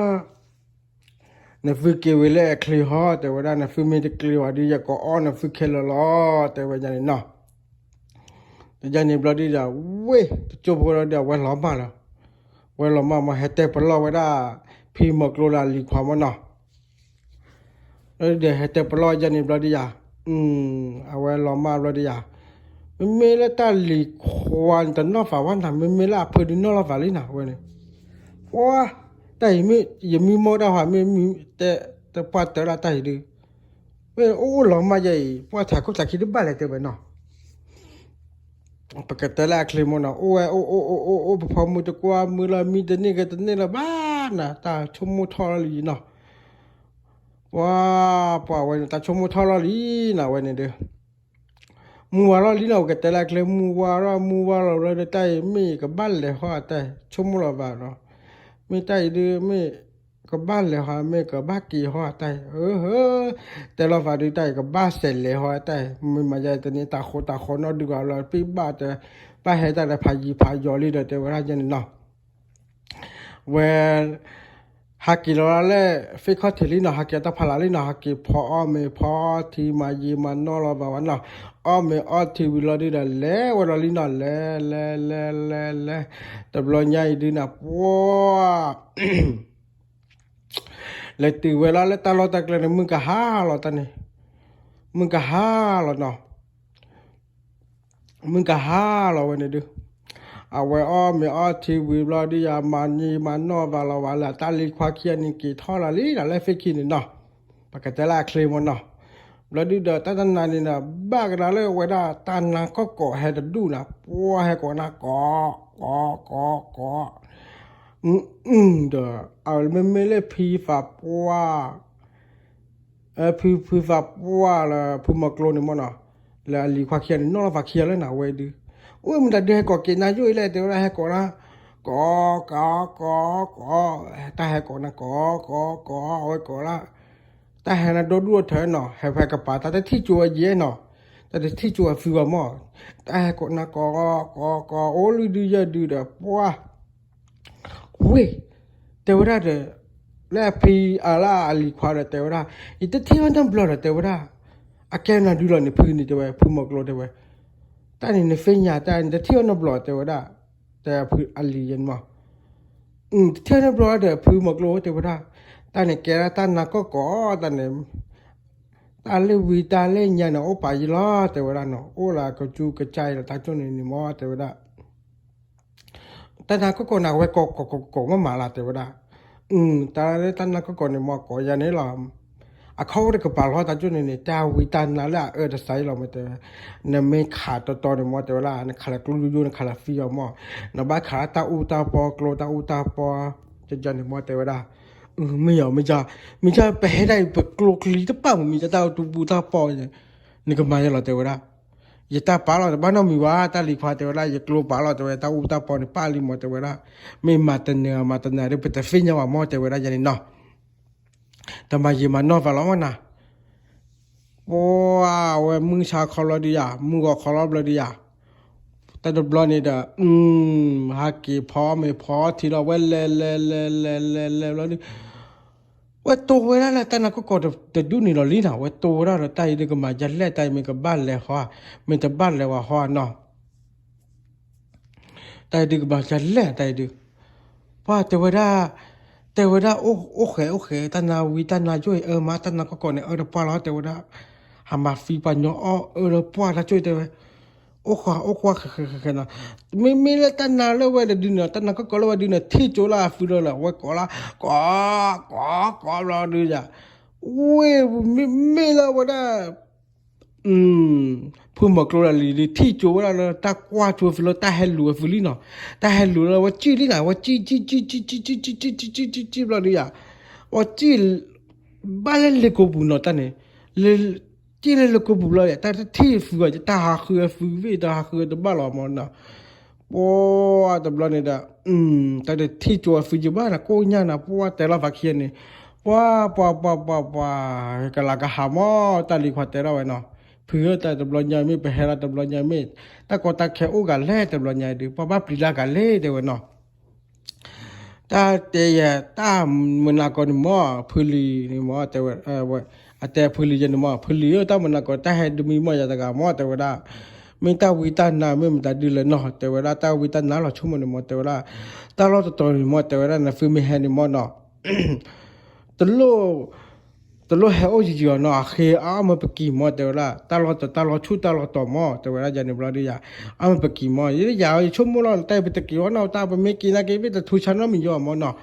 နဖုက့ၤဝံၤလၢအချ့ဟီ တဲဝဲဒၣ် နဖုမ့ၢ်တကျ့ၤဝဲဒုး ယကအီၣ်နဖုခဲလၢာ်လီၤ တဲဝဲဒၣ်န့ၣ်နီၤ. တယဲန့ၣ်ဘျီဒုးဒီး ဝ့ၢ် တကၠိဖိဒီး အဝဲလီၤမၢ်လီၤ. ဝဲလီၤမၢ်မ့ၢ် ဟဲတဲပလီၢ်ဝဲဒၣ် ဖံမီၤကျိလၢအလံၤခွါမ့ၢ်နီၤ. ဒီးဟဲတဲပလီၢ်ယဲန့ၣ်ဘျီဒုးယၤ အဝဲလီၤမၢ်ဘျီဒုးယၤ မ့မ့ၢ်လၢတၢ်လံၤခွါန့ၣ် တနီၣ်သးဝဲနၤ မ့မ့ၢ်လၢအဖုဒုးနီၣ်လီၤသးလံနၤ အဝဲန့ၣ် ပှၤ တၢ်အံၤမ့ၢ် ယမံမီၢ်တၢ်ဟါ မ့ၢ်မံ တဲ တပှၢ်တၢၢ်လၢတၢ်အံၤဒုး မ့ၢ်အိၣ်လီၤမၢ်ယဲအံၤ ပှၤထးခိၣ်ထးခံတဘၣ်လဲၣ်တဲဝဲနီၤ. ပကတဲလၢအချ့မ့ၢ်နီၤ အိၣ်ဝဲအိၣ်အိၣ်အိၣ်အိၣ်အိၣ် ပဖီမုၢ်တကွၢ်မုၢ်လီၤ မံတန့ၢ်ကတန့ၢ်လၢၤဘၣ်နၤ တၢ်ဆိကမိၣ်ထီၣ်လီၤလံနီၤ. ပှၤ ပှၤဝဲန့ၣ် တၢ်ဆိကမိၣ်ထီၣ်လီၤလံနၤ ဝဲန့ၣ်ဒီး မုၢ်ဝါလီၤလံနီၤ ပကတဲလၢအချ့ မုၢ်ဝါလီၤ မုၢ်ဝါလီၤလၢတၢ်အံၤ မ့ၢ်ကဘၣ်လဲၤဟီအတၢ် ဆိကမိၣ်လီၤဘၣ်နီၤ. မ့ၢ်တၢ်အံၤဒုး မ့ၢ်ကဘၣ်လဲၤဟီ မ့ၢ်ကဘၣ်က့ၤဟီအတၢ် အၢ တဲလီၤသးဒုး တၢ်အံၤကဘၣ်စဲးလဲၤဟီအတၢ် မ့ၢ်မၤယဲတန့ၢ် တၢ်ဃိတၢ်ဃီနီၣ်ဒုးကလီၤ ပံၢ်ဘၣ်တဲ ဘၣ်ဟဲတၢ်ဒီးဖးယံၤဖးယီၤလံဒီး တဲဝဲဒၣ်ယဲန့ၣ်နီၤ. ဝဲ ဟးက့ၤလီၤလၢ Facebook ခီၣ်ထံးလံနီၤ ဟးက့ၤတၢ်ဖးလၢ်လံနီၤ ဟးက့ၤဖီအီၣ်မ့ၤဖီအီထံ မၤယံာ်မၤနီၢ်လီၤဘၣ်ဝဲနီၤ. အီၣ်မ့ၤအီထံဝံၤလီၤဒုးဒီး လဲၤဝဲလီၤလံနီၤ လဲၤ လဲၤ လဲၤ လဲၤ လဲၤ တဘျီညါအံၤဒုးနၤ ပှၤ လဲၤတုၤဝဲလီၤလၢတၢ်လီၢ်တၢ်ကျဲန့ၣ် မုၢ်ကဟါလီၤတၢ်န့ၣ် မုၢ်ကဟါလီၤနီၤ. မုၢ်ကဟါလီၤဝဲန့ၣ်ဒုး အဝဲအီၣ်မ့ၤအီထံဝံၤဘျီဒုးယၤ မၤနံၤမၤနီၢ်သးလီၤဝဲလၢတၢ်လံၤခွါခံဂၤန့ၣ် က့ၤထီၣ်လီၤလံဒီးလၢ Facebook န့ၣ်နီၤ. ပကတဲလၢအချ့မ့ၢ်နီၤ. ဘျီဒုးဒီးတၢ်တနၤန့ၣ်ဒီး ဘၣ်ကဒါလၢဝဲဒၣ်တၢ်နါကီၢ်ကိးဟဲတဒူၣ်နၤ ပှၤဟဲကိးနၤကိး ကိး ကိး ကိး ဒီး အမ့မ့ၢ်လၢဖံသးပှၢ် ဖု ဖုသးပှၢ်လၢဖုမီၤကျိန့ၣ်မ့ၢ်နီၤ, လၢအလံၤခွါခံဂၤန့ၣ် နီၣ်လီၤသးခံဂၤလၢနၤဝဲဒုး, အိၣ်မတၤဒုးဟဲကိးက့ၤနၤယိၣ်အံၤလဲၣ် တဲဝဲဒၣ် ဟဲကိးလၢ ကိး ကိး ကိး ကိး, တၢ်ဟဲကိးနၤ ကိး ကိး ကိး အဝဲကိးလၢ တၢ်ဟဲနၤဒီဒူၣ်အထၢနီၤ, ဟဲဖဲကပၤ တၢ်တထံၣ်ကၠိဝဲယဲနီၤ, တၢ်တထံၣ်ကၠိဝဲသုဘၣ်မ့ၢ်, တၢ်ဟဲကိးနၤ ကိး ကိး ကိး အိၣ်လွံၢ်ဒုယဲၢ်ဒုဒီး ပှၢ် ဝ့ၢ် တဲဝဲဒၣ်ဒီး လၢအဖံအလၢအလံၤခွါဒီး တဲဝဲဒၣ် ယတထံၣ်ဝဲနီတဘျီဒီး တဲဝဲဒၣ် အကဲနၤဒုလီၤန့ၣ် ဖုန့ၣ် တဲဝဲ ဖုမီၤကျိတဲဝဲ, တၢ်န့ၣ်နသ့ၣ်ညါတၢ် နတထံၣ်ဝဲနီတဘျီ တဲဝဲဒၣ်, တဲဖုအလံၤယဲန့ၣ်မ့ၢ်, တထံၣ်ဝဲနီတဘျီဒီး ဖုမီၤကျိတဲဝဲဒၣ်, တၢ်န့ၣ်ကဲဒၣ်တၢ်နါကီၢ်ကီၢ် တၢ်န့ၣ် တၢ်လၢဝံတၢ်လၢညါန့ၣ် အိၣ်ပာ်ယလီၤ တဲဝဲဒၣ်နီၤ, အိၣ်လၢကစူကစၢ်အံၤလီၤ တၢ်ကၠိန့ၣ်န့ၣ်မ့ၢ် တဲဝဲဒၣ် တၢ်နါကီၢ်ကီၢ်န့ၣ် အဝဲကိးကိးကိးကိးမးမးလီၤ တဲဝဲဒၣ်, တၢ်လၢတၢ်နါကီၢ်ကီၢ်န့ၣ်မ့ၢ် ကိးယၤန့ၣ်လီၤ, အခီၣ်အိၣ်တကပၤလီၤ တၢ်ကၠိန့ၣ်န့ၣ် တၢ်ဝံတၢ်နါလၢအအၢတစးအံၤလီၤ မ့ၢ်တဲဝဲ, နမ့ၢ်ခးတီတီန့ၣ်မ့ၢ် တဲဝဲဒၣ် နခးလၢကျိယိယိ နခးလၢသံအီၤမ့ၢ်, နဘၣ်ခးလၢတၢ်အူတၢ်ပီ ကျိတၢ်အူတၢ်ပီ ကယန့ၣ်မ့ၢ် တဲဝဲဒၣ်, မ့ၢ်ယီၤ မ့ၢ်ယီၤ မ့ၢ်ယီၤ ပဟဲဒၣ်အံၤ ပကျိချံတပာ်မ့ၢ် မ့ၢ်ယီၤ တၢ်အူတၢ်ပီ နကမၤယလီၤ တဲဝဲဒၣ်, ယတၢ်ပာ်လီၤ တဘၣ်နီတမံၤဘၣ် တၢ်လံၤခွါ တဲဝဲဒၣ်, ယကျိပာ်လီၤ တဲဝဲ, တၢ်အူတၢ်ပီန့ၣ် ပာ်လံမ့ၢ် တဲဝဲဒၣ်, မ့ၢ်မၤတနၢၤမၤတနၢၤဒီး ပတသ့ၣ်ညါဘၣ်မ့ၢ် တဲဝဲဒၣ် ယၤန့ၣ်နီၤ, တမၤယံာ်မၤနီၢ်သးလီၤမ့ၢ်နၤ, ပှၤဝဲမုၢ်ဆါခီလီၤဒုယၤ မုၢ်ဂီၤခီလီၤဘျီဒုယၤ, တၢ်တဘျီန့ၣ်ဒီး ဟးက့ၤဖီမ့ၤဖီထံလီၤ ဝဲလဲၤလဲၤလဲၤလဲၤလဲၤလဲၤဘျီဒု ဝဲတိၢ်ဝဲဒၣ်လၢတၢ်နါကီၢ်ကီၢ်တဒူၣ်န့ၣ်လီၤလံနီၤ, ဝဲတိၢ်ဝဲဒၣ်ဒီး တၢ်အံၤဒုးကမၤယလဲၣ် တၢ်အံၤမ့ၢ်ကဘၣ်လဲၤဟီဧါ, မ့ၢ်တဘၣ်လဲၤဝဲဟီဧါနီၤ, တၢ်အံၤဒုးကမၤယလဲၣ် တၢ်အံၤဒုး, ပှၤတဲဝဲဒၣ်, တဲဝဲဒၣ် အိၣ်ဃဲးအိၣ်ဃဲး တၢ်နါဝံတၢ်နါယိၣ်အံၤ အၢမး တၢ်နါကီၢ်ကီၢ်န့ၣ် အၢတပှၢ်လီၤ တဲဝဲဒၣ်, ဟးမၤသံပှၤညီအီၣ်အၢတပှၢ် တၢ်ကၠိတဲဝဲ အိၣ်ဃဲးအိၣ်ဃဲးဃဲးဃဲးဃဲးနီၤ, မ့မ့ၢ်လၢတၢ်နါလၢဝဲတဒုန့ၣ် တၢ်နါကီၢ်ကီၢ်လၢဝဲဒုန့ၣ် ထံၣ်ကၠိလၢအသုလီၤလၢ အဝဲကိးလၢ ကိး ကိး ကိးဘျီဒုယၤ, ဝ့ၢ် မ့မ့ၢ်လၢဝဲဒၣ် ဖုမီၤကျိလၢလံၤဒုး ထံၣ်ကၠိဝဲဒၣ်လၢတၢ်ကွၢ်ကၠိသုလၢတၢ်ဟဲလူၤဝဲသုလံနီၤ, တၢ်ဟဲလူၤလၢဝဲကံၣ်လံနီၤ, ဝဲကံၣ်ကံၣ်ကံၣ်ကံၣ်ကံၣ်ကံၣ်ကံၣ်ကံၣ်ကံၣ်ကံၣ်ကံၣ်ဘျီဒုယၤ, ဝဲကံၣ် ဘၣ်လၢလ့ကိပူၤနီၤ တၢ်န့ၣ်, လၢ ကံၣ်လၢလ့ကိပူၤဘျီ တၢ်တထံၣ်သုဘၣ် တၢ်ဟးဃုအသုဝ့ၢ် တၢ်ဟးဃုတဘၣ်လီၤမ့ၢ်နီၤ, ပှၤတဘျီန့ၣ်ဒီး တၢ်တထံၣ်ကၠိအသုယဘၣ်နီၤ ကိၣ်ညါနီၤ ပှၤတဲလီၤသးခံန့ၣ်, ပှၤ ပှၤ ပှၤ ပှၤ ပှၤ ကလၤကဟးမ့ၢ် တၢ်လံၤခွါတဲထီၣ်ဝဲနီၤ, ဖုဧၢ တၢ်တဘျီညါမ့ၢ် ပဟဲလီၤတဘျီညါမ့ၢ် တၢ်ကီတၢ်ခဲအိၣ်ဂၤလဲၣ် တဘျီညါဒုး ပှၤဘၣ်ပျံၤလၢဂၤလဲၣ် တဲဝဲနီၤ တၢ်တဲယဲ တၢ်မုၢ်နၤကီၢ်န့ၣ်မ့ၢ် ဖုလံၤန့ၣ်မ့ၢ် တဲဝဲ, အတဲဖုလံၤယဲန့ၣ်မ့ၢ် ဖုလံၤဧၢ တၢ်မုၢ်နၤကီၢ် တၢ်ဟဲတမံၤမ့ၢ်ယၤတဂၤမ့ၢ် တဲဝဲဒၣ်, မ့ၢ်တၢ်ဝံတၢ်နါမ့ၢ်မတၤဒုလၢၤနီၤ တဲဝဲဒၣ် တၢ်ဝံတၢ်နါလီၤဆိကမိၣ်န့ၣ်မ့ၢ် တဲဝဲဒၣ်, တၢ်လီၢ်တတီၤန့ၣ်မ့ၢ် တဲဝဲဒၣ် နသုမ့ၢ်ဟဲန့ၣ်မ့ၢ်နီၤ တလိၣ်, တလိၣ်ဟဲအိၣ်ယံာ်ယံာ်အီၤနီၤ အဃ့အအီၣ်မ့ၢ်ပကံၤမ့ၢ် တဲဝဲဒၣ် တၢ်လီၢ်တတီၤ တၢ်လီၢ်ဆူၣ်တၢ်လီၢ်တီၤမ့ၢ် တဲဝဲဒၣ်ယၤန့ၣ်ဘျီဒုးယၤ, အမ့ၢ်ပကံၤမ့ၢ် ယဲယၤယဆိကမိၣ်လီၤ တၢ်အံၤပတက့ၤအီၣ်နီၢ်တၢ် ပမ့ၢ်က့ၤနာ်က့ၤ မ့ၢ်တထူဆါနီတမံၤယီၤမ့ၢ်နီၤ,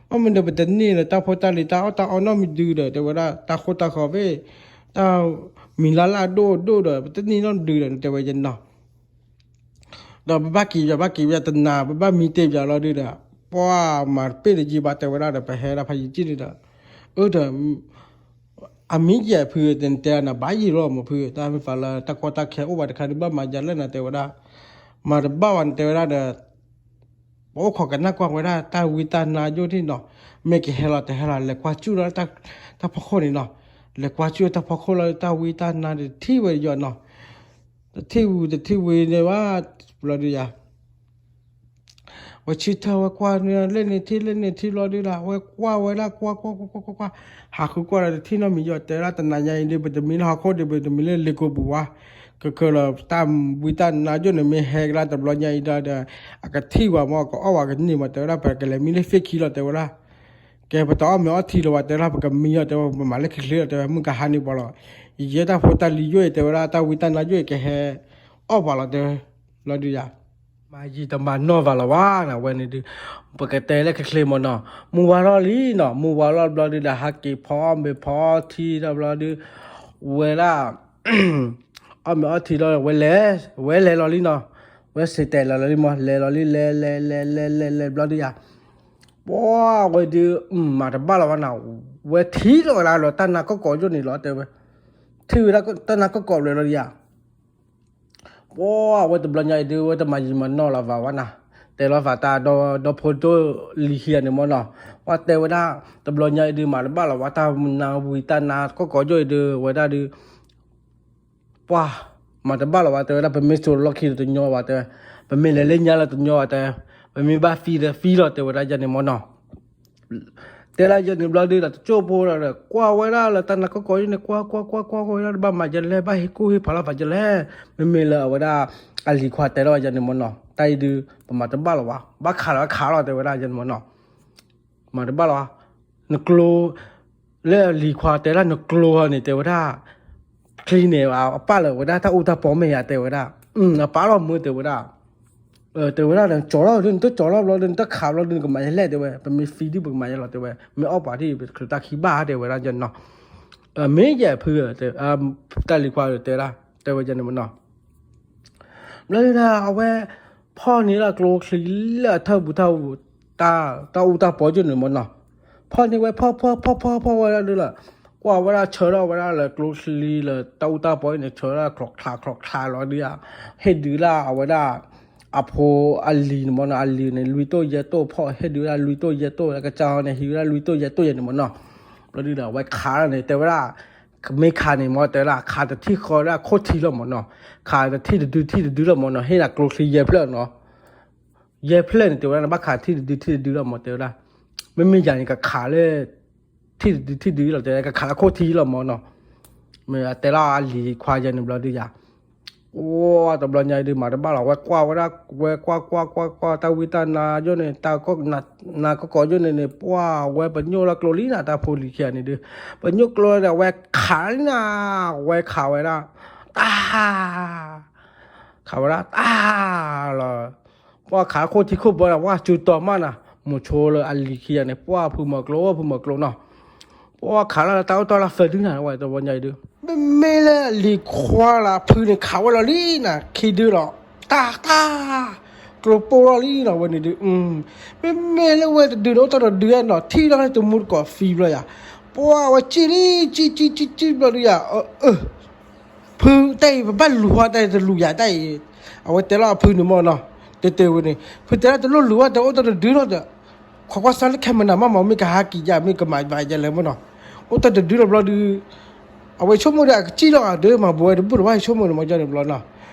ဘၣ်မနုၤပတန့ၢ်လၢတၢ်ဖိတၢ်လံၤ တၢ်အီၣ်တၢ်အီနီတမံၤဒုဒီး တဲဝဲဒၣ် တၢ်ဃိတၢ်ဃီဖဲ တၢ်မံၤလၢ်လၢ်ဒိၣ်ဒိၣ်ဒီး ပတန့ၢ်နီတဒုဒီး တဲဝဲယဲနီၤ ဒီးပဘၣ်က့ၤယၤ ဘၣ်က့ၤဝဲတနၤ ပဘၣ်မံတ့ၢ်ယၤလီၤဒုဒီး ပှၤမၤတပ့ၢ်တယံာ်ဘၣ် တဲဝဲဒၣ်ဒီး ပဟဲဒၣ်ဖးယံာ်ကံၣ်န့ၣ်ဒီး အၢဒီး အမံၤယဲၢ်ဖု တတဲနၤဘၣ်ယံာ်လီၤမ့ၢ်ဖု တၢ်မ့ၢ်ပှၤလၢတၢ်ကီတၢ်ခဲအိၣ်ဘၣ်တခါဒုး ဘၣ်မၤယၤလဲၣ်နၤ တဲဝဲဒၣ်, မၤတဘၣ်ဘၣ်န့ၣ် တဲဝဲဒၣ်ဒီး ပအိၣ်ခိးကနၣ်ကွၢ်ဝဲဒၣ် တၢ်ဝံတၢ်နါယိၣ်ထံၣ်နီၤ, မ့ၢ်ကဟဲလီၤတဟဲလီၤ လဲၤကွၢ်စူၣ်လီၤ တၢ်ဖီခိၣ်န့ၣ်နီၤ, လဲၤကွၢ်စူၣ်တၢ်ဖီခိၣ်လီၤ တၢ်ဝံတၢ်နါတထံၣ်ဝဲယီၤနီၤ, တထံၣ်ဝံၤတထံၣ်ဝံၤန့ၣ်ဘၣ် ဘျီဒုးယၤ ဝဲဆံထၢၣ်ဝဲကွၢ်န့ၣ် လဲၣ်န့ၣ်ထံၣ် လဲၣ်န့ၣ်ထံၣ်ဘျီဒုးဒီး ဝဲကွၢ်ဝဲဒၣ် ကွၢ် ကွၢ် ကွၢ် ကွၢ် ကွၢ် ဟးဃုကွၢ်ဒီးတထံၣ်နီတမံၤယီၤ တဲဝဲဒၣ် တနၤညါအံၤဒုး ပတမံလၢဟီၣ်ခိၣ်ဒုး ပတမံလၢလ့ကိပူၤဝါ ကကၢလီၤ တၢ်ဝံတၢ်နါယိၣ်န့ၣ် မ့ၢ်ဟဲကလၢတဘျီညါအံၤဒီး အကထံၣ်ဝဲမ့ၢ် ကအီၣ်ဝဲကန့ၢ်မ့ၢ် တဲဝဲဒၣ် ပကလဲၤမံလၢသ့ၣ်ခံလီၤ တဲဝဲဒၣ် ကဲပတအီၣ်မ့ၤအီထံလၢၤဝဲ တဲဝဲဒၣ် ပကမံလီၤ တဲဝဲ ပမၤလၢခံချ့လီၤ တဲဝဲ မုၢ်ကဟါန့ၢ်ပှၤလီၤ ယဲတၢ်ဖိတၢ်လံၤယိၣ်အံၤ တဲဝဲဒၣ် တၢ်ဝံတၢ်နါယိၣ်အံၤ ကဟဲအီၣ်ပှၤလီၤ တဲဝဲ လီၤဒုးယၤ မၤယံာ်တမၤနီၢ်ဘၣ်လီၤဝဲန့ၣ် ဝဲန့ၣ်ဒုး ပကတဲလၢခံချ့မ့ၢ်နီၤ မုၢ်ဝါထီၣ်လံနီၤ မုၢ်ဝါထီၣ်ဘျီဒုးဒီး ဟးက့ၤဖီအီၣ်မ့ၤဖီအီထံဒီးဘျီဒုး ဝဲဒၣ် အီၣ်မ့ၤအီထံလီၤ ဝဲလဲၤ ဝဲလဲၤလီၤလံနီၤ ဝဲစံၣ်တဲာ်လီၤလီၤလံမ့ၢ် လဲၤလီၤလံ လဲၤ လဲၤ လဲၤ လဲၤ လဲၤ လဲၤ ဘျီဒုးယၤ ပှၤဝဲဒုး မၤတဘၣ်လီၤဝဲနီၤ ဝဲထံၣ်လီၤဝဲဒၣ်လၢတၢ်နါကီၢ်ကီၢ်ယိၣ်န့ၣ်လီၤ တဲဝဲ, ထံၣ်ဝဲဒၣ်တၢ်နါကီၢ်ကီၢ်လၢလီၤယၤ ပှၤဝဲတဘျီညါအံၤဒုး ဝဲတမၤယံာ်မၤနီၢ်လၢၤဘၣ်ဝဲနၤ, တဲလီၤသးတၢ်ဒီဖိဒိၣ်လံၤခံဂၤန့ၣ်မ့ၢ်နီၤ, ပှၤတဲဝဲဒၣ် တဘျီညါအံၤဒုး မၤတဘၣ်လီၤဝဲတၢ်နါဝံၤတၢ်နါကီၢ်ကီၢ်ယိၣ်အံၤဒုး ဝဲဒၣ်ဒုး ပှၤ မၤတဘၣ်လီၤဝဲ တဲဝဲဒၣ် ပမ့ၢ်စိာ်လီၢ်ခံဒီးတညီဘၣ် တဲဝဲ, ပမ့ၢ်လဲၤလၢညါလၢတညီဘၣ် တဲဝဲ, ပမ့ၢ်ဘၣ်သံဒီးသံလီၤ တဲဝဲဒၣ်ယၤန့ၣ်မ့ၢ်နီၤ တဲလၢယၤန့ၣ်ဘျီဒုး ဒီးတကၠိၢ်ဖိဒီး ကွၢ်ဝဲဒၣ်လၢတၢ်နါကီၢ်ကီၢ်ယိၣ်န့ၣ် ကွၢ်ကွၢ်ကွၢ်ကွၢ်ဝဲဒၣ် ဘၣ်မၤယလဲၣ် ဘၣ်ဟ့ၣ်ကူၣ်ဟ့ၣ်ဖးလီၤဖးယလဲၣ်, မ့မ့ၢ်လၢအဝဲဒၣ် အလံၤခွါတဲလီၤယၤန့ၣ်မ့ၢ်နီၤ တၢ်အံၤဒုး ပမၤတဘၣ်လီၤဝဲ ဘၣ်ခးလီၤခးလီၤ တဲဝဲဒၣ်ယၤန့ၣ်မ့ၢ်နီၤ မၤတဘၣ်လီၤ, နကျိ လၢအလံၤခွါတဲဒၣ်နကျိဟီန့ၣ် တဲဝဲဒၣ် ချံန့ၣ် အပာ်လၢဝဲဒၣ်တၢ်အူတၢ်ပီမ့ၢ်ယၤ တဲဝဲဒၣ်, အပာ်လီၤမ့ၢ် တဲဝဲဒၣ်, တဲဝဲဒၣ် နကၠီၤလီၤဒုး နတကၠီၤလီၤဘျီဒုး နတခးဘျီဒုး နကမၤယလဲၣ် တဲဝဲ, ပမ့ၢ်သံဒုး ပကမၤယလဲၣ် တဲဝဲ, မ့ၢ်အီၣ်ပှၤဒ်အံၤ ပတချုးတၢ်ခံဘၣ် တဲဝဲဒၣ်ယၤနီၤ, မ့ၢ်ယဲၢ်ဖု တၢ်လံၤခွါတဲဒၣ် တဲဝဲယၤန့ၣ်မ့ၢ်နီၤ ဘျီဒုးဒၣ် အဝဲ ဖီၣ်န့ၢ်လၢကျိချံလၢအထၢၣ်ပူၤထၢၣ်ပူၤ တၢ်အူတၢ်ပီယိၣ်န့ၣ်မ့ၢ်နီၤ, ဖီၣ်န့ၢ်ဝဲ ဖီၣ်ဖီၣ်ဖီၣ်ဖီၣ်ဖီၣ်ဝဲဒၣ်ဒုးလီၤ, ကွၢ်ဝဲဒၣ်ဆၢထၢၣ်ဝဲဒၣ်လၢကျိချံလၢတၢ်အူတၢ်ပီန့ၣ် ဆၢထၢၣ်ချီၣ်ချါချီၣ်ချါလီၤဒုး, ဟ့ၣ်ဒုးဒၣ်အဝဲဒၣ် အဖိအလံၤန့ၣ်မ့ၢ်နီၤ, အလံၤန့ၣ် လွံၢ်တိၢ်ယဲၢ်တိၢ်ဖီၣ် ဟ့ၣ်ဒုးဒၣ်လွံၢ်တိၢ်ယဲၢ်တိၢ် အကစၢ်ဟီန့ၣ် ဟံးဝဲဒၣ်လွံၢ်တိၢ်ယဲၢ်တိၢ်ယဲၢ်န့ၣ်မ့ၢ်နီၤ, ဘျီဒုးဒီး အဝဲခးန့ၣ် တဲဝဲဒၣ် မ့ၢ်ခးန့ၣ်မ့ၢ် တဲဝဲဒၣ် ခးတထံၣ်ဃီဒၣ်ခိၣ်ထံလီၤမ့ၢ်နီၤ, ခးတထံၣ်တဒုထံၣ်တဒုလီၤမ့ၢ်နီၤ, ဟ့ၣ်ဒၣ်ကျိချံယဲၢ်ဖျၢၣ်နီၤ, ယဲၢ်ဖျၢၣ်န့ၣ် တဲဝဲဒၣ် နဘၣ်ခးထံၣ်တဒုထံၣ်တဒုလီၤမ့ၢ် တဲဝဲဒၣ်, မ့မ့ၢ်ယၤန့ၣ် ကခးလၢ ထံၣ်တဒုထံၣ်တဒုလီၤ တဲဝဲ ကခးလၢခိၣ်ထံလီၤမ့ၢ်နီၤ, မ့ၢ်တဲလီၤအလံၤခွါယဲၢ်န့ၣ်ဘျီဒုးယၤ အိၣ်တဘျီညါအံၤဒုး မၤတဘၣ်လီၤ ဝဲကွၢ်ဝဲဒၣ် ဝဲကွၢ်ကွၢ်ကွၢ်ကွၢ် တၢ်ဝံတၢ်နါယိၣ်န့ၣ် တၢ်နါကီၢ်ကီၢ်ယိၣ်န့ၣ်န့ၣ် ပှၤဝဲပညိၣ်လၢကျိလံနၤ တၢ်ဖိလံၤခံဂၤန့ၣ်ဒုး ပညိၣ်ကျိဒီး ဝဲခးလံနၤ ဝဲခးဝဲဒၣ် တၢ် ခးဝဲဒၣ်တၢ်လီၤ, ပှၤခးခိၣ်ထံခိၣ်ဘီဒီး ပှၤစူၤတီၤမးနၤ မိၤဆိလၢအလံၤခံဂၤန့ၣ် ပှၤဖုမီၤကျိ ဖုမီၤကျိနီၤ ပှၤခးလၢတၢ်အိၣ်တၢ်လၢသၢဒုနၤ ဝဲတဘျီညါအံၤဒုး မ့မ့ၢ်လၢအလံၤခွါလၢဖုန့ၣ် ခးဝဲလီၤလံနၤ ခံဒုလီၤ တၢ်တၢ် ကျိပိၢ်လီၤလံနီၤ ဝဲန့ၣ်ဒုး မ့မ့ၢ်လၢဝဲတဒုန့ၣ် အိၣ်တၢ်တဒုနီၤ ထံၣ်လီၤတမူတကိးသံဘျီယၤ ပှၤဝဲစံၣ်လံ စံၣ်စံၣ်စံၣ်စံၣ်ဘျီဒုးယၤ ဖုတၢ်အံၤ ပဘၣ်လူၤဟီတၢ်အံၤတလူၤယၤတၢ်အံၤ အဝဲတဲလီၤအဖုန့ၣ်မ့ၢ်နီၤ တဲတဲဝဲန့ၣ် ဖုတဲဒၣ်တလိၣ်လူၤဝဲ တအိၣ်တၢ်တဒုလီၤဒီး ခိးကွၢ်စၢ်လၢခဲမနၤမးမး မ့ၢ်ကဟးက့ၤယၤ မ့ၢ်ကမၤဘၣ်ယၤလဲၣ်မ့ၢ်နီၤ အိၣ်တၢ်တဒုလီၤဘျီဒုး အဝဲဆိကမိၣ်ဒီး အကစံၣ်လီၤဂာ်ဒီး မၤဘူးဝဲတဘူၣ်လီၤဘၣ် ဆိကမိၣ်န့ၣ်မး ကန့ၣ်ဘျီနီၤ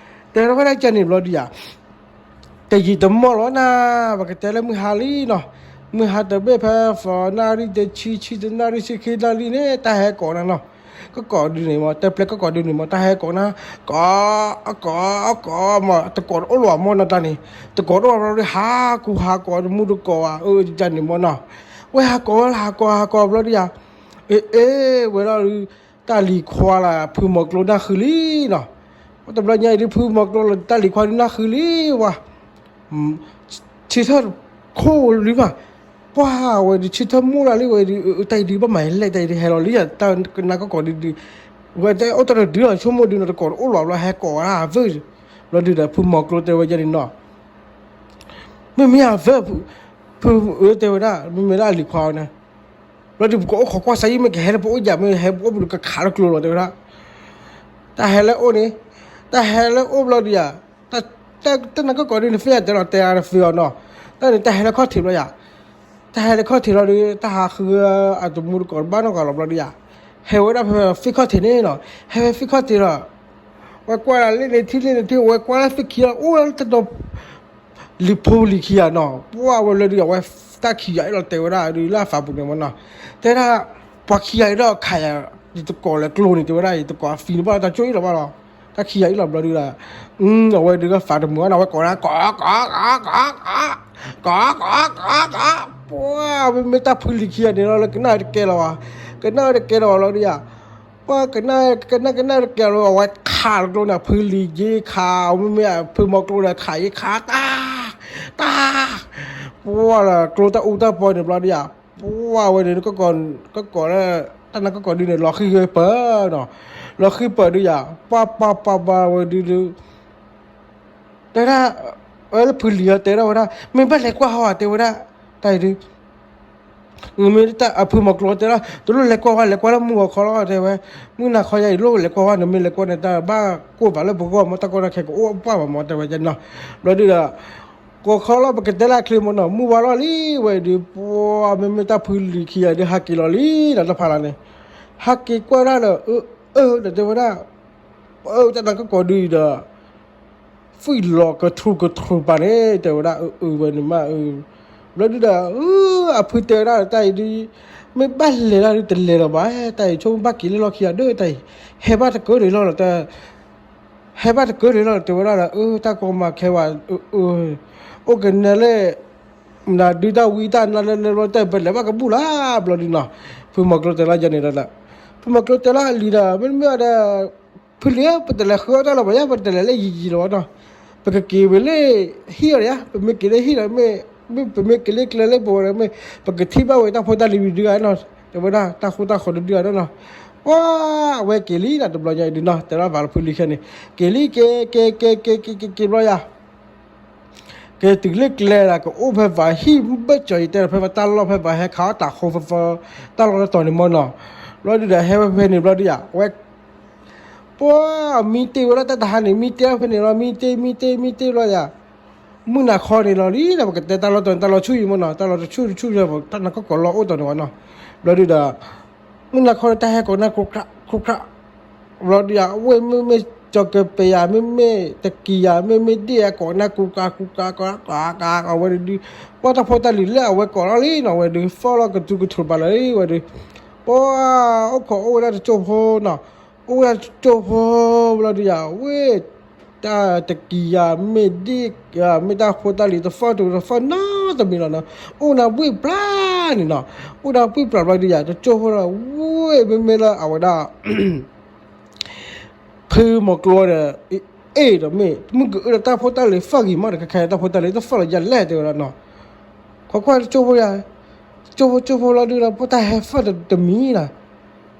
တဲထီၣ်ဝဲဒၣ်ကန့ၣ်ဘျီဒုးယၤ တယံာ်တမီၢ်လီၤနၤ ပကတဲလၢမုၢ်ဟါလံနီၤ မုၢ်ဟါတဘ့ၣ်ဖဲ သီနၣ်ရံၣ်တဆံ ဆံတနၣ်ရံၣ် ဆံခံနၣ်ရံၣ်န့ၣ် တၢ်ဟဲကိးနၤနီၤ ကကိးဒုးန့ၣ်မး တၢ်ပျဲကကိးဒုးန့ၣ်မး တၢ်ဟဲကိးနၤ ကိး ကိး ကိးမး တကိးတအိၣ်လီၤမးနီၤတၢ်န့ၣ် တကိးတအိၣ်လီၤဘျီဒုး ဟးကူဟးကိးတမူတကိးဧါ အၢ ယန့ၣ်မးနီၤ ဝဲဟးကိးဝဲလၢဟးကိးဟးကိးဘျီဒုးယၤ အ့ အ့ ဝဲလီၤဒုး တၢ်လံၤခွါလၢ ဖုမီၤကျိနၢ်ဃုလံနီၤ တဘျီညါအံၤဒုး ဖုမီၤကျိလၢတၢ်လံၤခွါဒုးနၢ်ဃုလံဝဲ ဆၢထၢၣ်ခိၣ်လံဘၣ် ပှၤဝဲဒုး ဆၢထၢၣ်မိၢ်ဒၣ်လံဝဲဒုး တၢ်အံၤဒုး ဘၣ်မၤလဲၣ် တၢ်အံၤဒုး ဟဲလီၤလံယၤ တၢ်နါကီၢ်ကီၢ်ဒုးဒုး ဝဲတအိၣ်တၢ်တဒုလီၤ ဆိကမိၣ်ဒုးနီၤ တကိးတအိၣ်လီၤဘျီ ဟဲကိးဝဲဒၣ်အဝဲၢ် ဘျီဒုးဒီး ဖုမီၤကျိတဲဝဲယဲန့ၣ်နီၤ မ့မ့ၢ်အဝဲၢ် ဖု ဖု အၢ တဲဝဲဒၣ် မ့မ့ၢ်ဒၣ်အလံၤခွါဝဲန့ၣ် ဘျီဒုး ပကအိၣ်ခိးကွၢ်စၢ်ယံၣ် မ့ၢ်ကဟဲလၢပအိၣ်ယၤ မ့ၢ်ဟဲပအိၣ်ပဒုး ကခးလၢကျိလီၤ တဲဝဲဒၣ် တၢ်ဟဲလၢအိၣ်န့ၣ် တၢ်ဟဲလၢအိၣ်ဘျီဒုးယၤ တၢ်နါကီၢ်ကီၢ်ဒုးန့ၣ် သ့ၣ်ညါတဲလီၤတဲအါတသ့အီၤနီၤ တၢ်န့ၣ် တၢ်ဟဲလၢခီၣ်ထံးဘျီယၤ တၢ်ဟဲလၢခီၣ်ထံးလီၤဒုး တၢ်ဟးဃုအတမူတကိးတဘၣ်နီတဂၤလီၤဘျီဒုးယၤ ဟဲဝဲဒၣ်ဖဲ ဖဲ သ့ၣ်ခီၣ်ထံးန့ၣ်နီၤ ဟဲဝဲသ့ၣ်ခီၣ်ထံးလီၤ ဝဲကွၢ်ဒၣ်လၢန့ၣ်ထံၣ်လၢန့ၣ်ထံၣ် ဝဲကွၢ်လၢသ့ၣ်ခံလီၤ အိၣ်လၢတဒီ လံၤဖိလံၤခံဂၤနီၤ ပှၤဝဲလၢဒုး အဝဲတၢ်ခံဂၤအံၤလီၤ တဲဝဲဒၣ်ဒုး လၢအသးပူၤန့ၣ်မ့ၢ်နီၤ တဲဒၣ် ပှၤခံဂၤအံၤဒီးခးယၤ ယတကိးလၢကျိန့ၣ် တဲဝဲဒၣ် ယတကိးအသံန့ၣ်ဘၣ် တၢ်ကၠိအံၤလီၤဘၣ်လီၤ တၢ်ခံဂၤအံၤလီၤဘျီဒုးဒီး အဝဲဒုးကသးတမုာ်ဘၣ်နီၤ အဝဲကိးဒၣ် ကိး ကိး ကိး ကိး ကိး ကိး ကိး ကိး ပှၤ မ့မ့ၢ်တၢ်ဖုလံၤခံဂၤန့ၣ်လီၤ လၢကနၣ်တကဲလီၤဘၣ် ကနၣ်တကဲလီၤဘၣ်လီၤဒုးယၤ ပှၤကနၣ် ကနၣ် ကနၣ်တကဲလီၤ အဝဲခးလၢကျိန့ၣ် ဖုလံၤယ့ခး မ့မ့ၢ်ဖုမီၤကျိဒီးခးယ့ခး တၢ် တၢ် ပှၤလၢကျိတၢ်အူတၢ်ပီန့ၣ်ဘျီဒုးယၤ ပှၤဝဲဒုး ကကိး ကကိးလၢ တၢ်နါကီၢ်ကီၢ်ဒုးန့ၣ် လီၤဃံၤပၢၢ်နီၤ လီၤဃံၤပၢၢ်ဒုးယၤ ပှၤပှၤပှၤပှၤဝဲဒုးဒုး တဲဒၣ် ဝဲလၢဖုလံၤအီၤတဲဒၣ်ဝဲဒၣ် မ့ၢ်ဘၣ်လဲၤကွၢ်ဟီဧါ တဲဝဲဒၣ် တၢ်အံၤဒုး မ့ၢ်တၢ်အဖုမီၤကျိတဲလီၤ တလိၣ်လဲၤကွၢ်ဝဲ လဲၤကွၢ်လၢမုၢ်ဂီၤခီလီၤ တဲဝဲ, မုၢ်နၤခီယါအံၤ လိၣ်လဲၤကွၢ်ဝဲ နမ့ၢ်လဲၤကွၢ်န့ၣ် တၢ်ဘၣ်ကိၢ်ဘၣ်လၢပဂီၢ်မ့ၢ် တၢ်ကီတၢ်ခဲကအိၣ်ပှၢ်ဘၣ်မ့ၢ် တဲဝဲနီၤ. ဘျီဒုဒီး ဂီၤခီလီၤ ပကတဲလၢအချ့မ့ၢ်နီၤ မုၢ်ဝါလီၤလံဝဲဒုး ပှၤမ့မ့ၢ်တၢ်ဖုလံၤခံဂၤဒုး ဟးက့ၤလီၤလံနီၤ တဖၣ်လီၤန့ၣ်, ဟးက့ၤကွၢ်ဒၣ်ဒီး အၢ ဒီးတဲဝဲဒၣ် ပအၢ တၢ်နါကကိးဒုအံၤဒီး ဖှံၣ်လီၤကထြူကထြူပာ်န့ၣ် တဲဝဲဒၣ် အၢ အၢ ဝဲန့ၣ်မး အၢ ဘျီဒုဒီး အဖုတဲဝဲဒၣ် တၢ်အံၤဒုး မ့ၢ်ဘၣ်လဲၤဒၣ်ဒုး တလဲၤလၢၤဘၣ် တၢ်အံၤ ဆိကမိၣ်ဘၣ်က့ၤလၢလီၢ်ခံဂၤဒုး တၢ်အံၤ ဟဲဘၣ်တကၢန့ၣ်လီၤ ဟဲဘၣ်တကၢန့ၣ်လီၤ တဲဝဲဒၣ်ဒီး အၢ တၢ်ကီမၤခဲဝဲ အၢ အၢ အိၣ်ကနဲလၢ မနုၤဒုးတၢ်ဝံတၢ်နါလၢလၢဘျီ တၢ်ပလဲၤဘၣ်ကဘူၣ်လၢ ဘျီဒုနီၤ, ဖုမီၤကျိတဲလီၤယဲန့ၣ်ဒီး ဖုမီၤကျိတဲလီၤအလံၤဒီး မ့တမ့ၢ်ဒီး ဖုလံၤဧၢ ပတလဲၤဃုအီၣ်တၢ်လၢၤဘၣ်ယါ ပတလဲၤလၢယံာ်ယံာ်လၢၤဘၣ်နီၤ, ပကက့ၤဝဲလၢဟံၣ်အီၤဒီးယါ ပမ့ၢ်က့ၤလၢဟံၣ်ဒီး မ့ၢ်ပမ့ၢ်က့ၤလၢကျဲလၢပဝဲဒီး မ့ၢ် ပကထံၣ်ဘၣ်ဝဲတၢ်ဖိတၢ်လံၤဝံၤဒုဂၤနီၤ, တဲဝဲဒၣ် တၢ်ဃူတၢ်ဃီၤဒုဒုဂၤနီၤ, ပှၤ အဝဲက့ၤလံနီၤ တဘျီညါအံၤဒုနီၤ တဲလီၤပာ်လၢဖုလံၤခဲန့ၣ် က့ၤလံ က့ၤ က့ၤ က့ၤ က့ၤ က့ၤ က့ၤ က့ၤဘျီယါ က့ၤတုၤလၢကျဲဒီး ကအိၣ်ဖဲပှၤဟံၣ်ဘၢၣ်စၢၤ ယတဲဒီး ဖဲပှၤတၢ်လီၢ်ဖဲပှၤဟဲခးအီၣ်တၢ်ဃိဖီဖီ တၢ်လီၢ်တတီၤန့ၣ်မ့ၢ်နီၤ, ဘျီဒုဒီး ဟဲဝဲဖဲန့ၣ်ဘျီဒုယါ အဝဲ ပှၤမံတ့ၢ်ဝဲလီၤ တၢ်တဟါန့ၣ် မံတ့ၢ်ဖဲန့ၣ်လီၤ မံတ့ၢ် မံတ့ၢ် မံတ့ၢ်ဘျီယါ, မုၢ်နၤခီန့ၣ်လီၤလံ ပကတဲတၢ်လီၢ်တတီၤန့ၣ် တၢ်လီၢ်ဆူၣ်အံၤမ့ၢ်နီၤ တၢ်လီၢ်တဆူၣ်တဆူၣ် တၢ်နါကကိးလီၢ်အိၣ်တီၤန့ၣ်ဝဲနီၤ, ဘျီဒုဒီး မုၢ်နၤခီန့ၣ် တၢ်ဟဲကိးနၢ်ကိးကြး ကိးကြး ဘျီဒုယါ အဝဲမ့မ့ၢ်ကၠီၤကပယၤ မ့မ့ၢ်တကံၢ်ယၤ မ့မ့ၢ်ဒ့ၣ်အကိးနၢ်ကိးကြး ကိးကြး ကိးကြး ကိးကြး အဝဲဒု ပှၤတၢ်ဖိတၢ်လံၤလၢအဝဲကိးလီၤလံနီၤ အဝဲဒု ဖီၣ်လီၤကထြူကထြူပာ်လီၤလံ အဝဲဒု ပှၤအိၣ်ခိးအိၣ်ဝဲဒၣ်တကၠိၢ်ဖိနီၤ, အိၣ်ဝဲဒၣ်တကၠိၢ်ဖိ ဘျီဒုယါ ဝဲ တၢ်တကံၢ်ယၤ မ့ၢ်ဒ့ၣ် မ့ၢ်တၢ်ဖိတၢ်လံၤ တဖီၣ်တဖီၣ်နီတမံၤလီၤနီၤ, အိၣ်နၤဘှံးပျၢ်န့ၣ်နီၤ, အိၣ်နၤဘှံးပျၢ်ဘျီဒုယါ တကၠိၢ်ဖိဒီး ဝဲမ့မ့ၢ်လၢအဝဲဒၣ် ဖုမီၤကျိဒီး အ့ၣ်ဒီးမ့ၢ် မုၢ်ကအုဒီးတၢ်ဖိတၢ်လံၤ ဖီၣ်ဂံၢ်မးဒီး ခဲခဲတၢ်ဖိတၢ်လံၤ တဖီၣ်လီၤယၤလဲၣ် တဲဝဲဒၣ်နီၤ, ကွၢ်ကွၢ်တကၠိၢ်ဖိယါ, ကၠိၢ်ဖိကၠိၢ်ဖိလီၤဒုဒီး ပှၤတၢ်ဟဲဖီၣ်တမံၤနီၤ,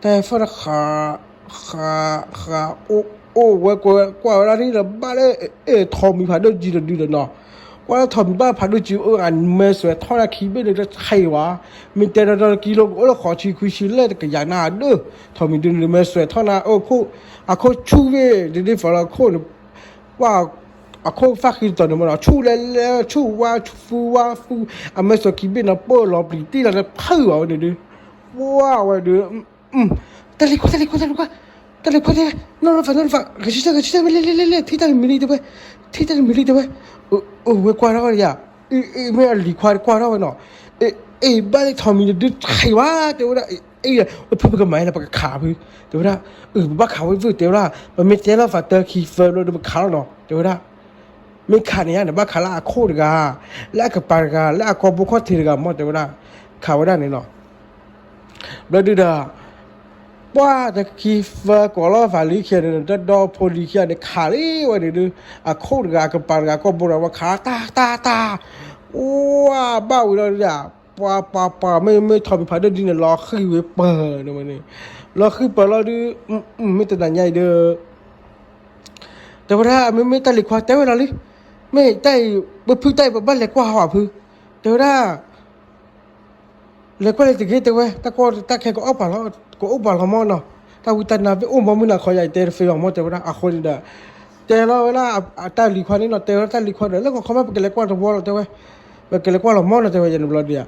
တၢ်ဟဲဖီၣ်တဃး ဃး ဃး အိၣ်ဝဲကွၢ်ဝဲဒၣ်ဒီး ဘၣ်လၢ အဲၣ်ထိးမံၤဖးဒိၣ်ကံတဒုဒီးနီၤ, ကွၢ်လၢထိးမံၤဘၣ်ဖးဒိၣ်ကံ အမဲာ်စွဲးထီၣ်နၤခံဘ့ၣ်န့ၣ် တဆံးဝဲ, မ့ၢ်တဲဒီးဒီးကံလိကအိၣ်လၢဃိးဆံခွံဆံလၢတကယၤနၤဒၢ, ထိးမံၤဒုန့ၣ် မဲာ်စွဲးထီၣ်နၤအခိၣ်, အခိၣ်ဆူၣ်ဘ့ၣ် ဒ်ဒ်ဖီလီၤခိၣ်န့ၣ် ပှၤ အခိၣ်ဖၣ်ဃံတတီၤန့ၣ်မ့ၢ်နီၤ ဆူၣ်လဲၤလဲၤ ဆူၣ်ဝါဆူၣ်ဖူဝါဖူ, အမဲာ်စွဲးခံဘ့ၣ်န့ၣ် ပၢၢ်လီၤပျံၤတံၢ်လီၤလၢဖုးဘၣ်ဝဲန့ၣ်ဒု, ပှၤဝဲဒု တၢ်လံၤခွါ တၢ်လံၤခွါ တၢ်လံၤခွါ, တၢ်လံၤခွါတဲ, နီၢ်နီၢ်ဖး နီၢ်နီၢ်ဖး ဂဲၤဆၢထၢၣ် ဂဲၤဆၢထၢၣ် မ့ၢ်လဲၤလဲၤလဲၤလဲၤ ထံၣ်တၢ်တမံၤလံတဲဝဲ, ထံၣ်တၢ်တမံၤလံတဲဝဲ, အဝဲကွၢ်ထီၣ်ဝဲယါ, မ့ၢ်အလံၤခွါကွၢ်ထီၣ်ဝဲနီၤ, အ့ ဘၣ်လၢထိးမံၤတဒုတဆံးဝဲ တဲဝဲဒၣ်, အ့ ဝဲဖုပကမၤလၢပကခးဖု, တဲဝဲဒၣ်, ပဘၣ်ခးဝဲဖု တဲဝဲဒၣ်, ပမ့ၢ်တဲလီၤဖးတၢခံသၢဘျီဒီးပခးလီၤနီၤ တဲဝဲဒၣ် မ့ၢ်ခးန့ၣ်ယါန့ၣ် ဘၣ်ခးလၢအခိၣ်တဂၤ, လၢအကပၤတဂၤ, လၢအကီၢ်ဘိခီၣ်ထံးတဂၤမ့ၢ်တဲဝဲဒၣ်, ခးဝဲဒၣ်န့ၣ်နီၤ, ဘျီဒုဒီး, ပှၤတခံသၢကိးလီၤဖးလံခံဂၤန့ၣ် တၢ်ဒီဖိလံၤခံဂၤန့ၣ် ခးလံဝဲန့ၣ်ဒု, အခိၣ်တဂၤ အကပၤတဂၤ ကီၢ်ဘိတဂၤ ဝဲခးတၢ်တၢ်တၢ်, အိၣ်ဘၣ်ဝံၤလီၤဒုဒီး, ပှၤပှၤပှၤ မ့မ့ၢ်ထိးမံၤဖးဒိၣ်ဒ်န့ၣ် လီၤဃံၤဝဲပၢၢ်န့ၣ်ဝဲန့ၣ်, လီၤဃံၤပၢၢ်လီၤဒု, မ့ၢ်တနၤညါအံၤဒီး တဲဝဲဒၣ် မ့မ့ၢ်တၢ်လံၤခွါတဲဝဲလီၤလံ, မ့ၢ်တၢ်အံၤ ပဖုတၢ်အံၤ ပဘၣ်လဲၤကွၢ်ဟီၣ်ဖု, တဲဝဲဒၣ်, လဲၤကွၢ်လၢတဂ့ၤတဲဝဲ, တၢ်ကီတၢ်ခဲကအိၣ်ပာ်လီၤ, ကအိၣ်ပာ်လီၤမ့ၢ်နီၤ, တၢ်ဝံတၢ်နါဖဲအိၣ်မ့ၢ်မုၢ်နၤခီယါအံၤ တဲတသ့လီၤမ့ၢ်တဲဝဲဒၣ်, အဃိန့ၣ်ဒီး, တဲလီၤဝဲဒၣ်, တၢ်လံၤခွါန့ၣ်နီၤ တဲဝဲဒၣ်တၢ်လံၤခွါဒီး လၢဂီၤခီမး ပကလဲၤကွၢ်တဝီလီၤတဲဝဲ, ပကလဲၤကွၢ်လီၤမ့ၢ်နီၤတဲဝဲယဲန့ၣ်ဘျီဒုယါ,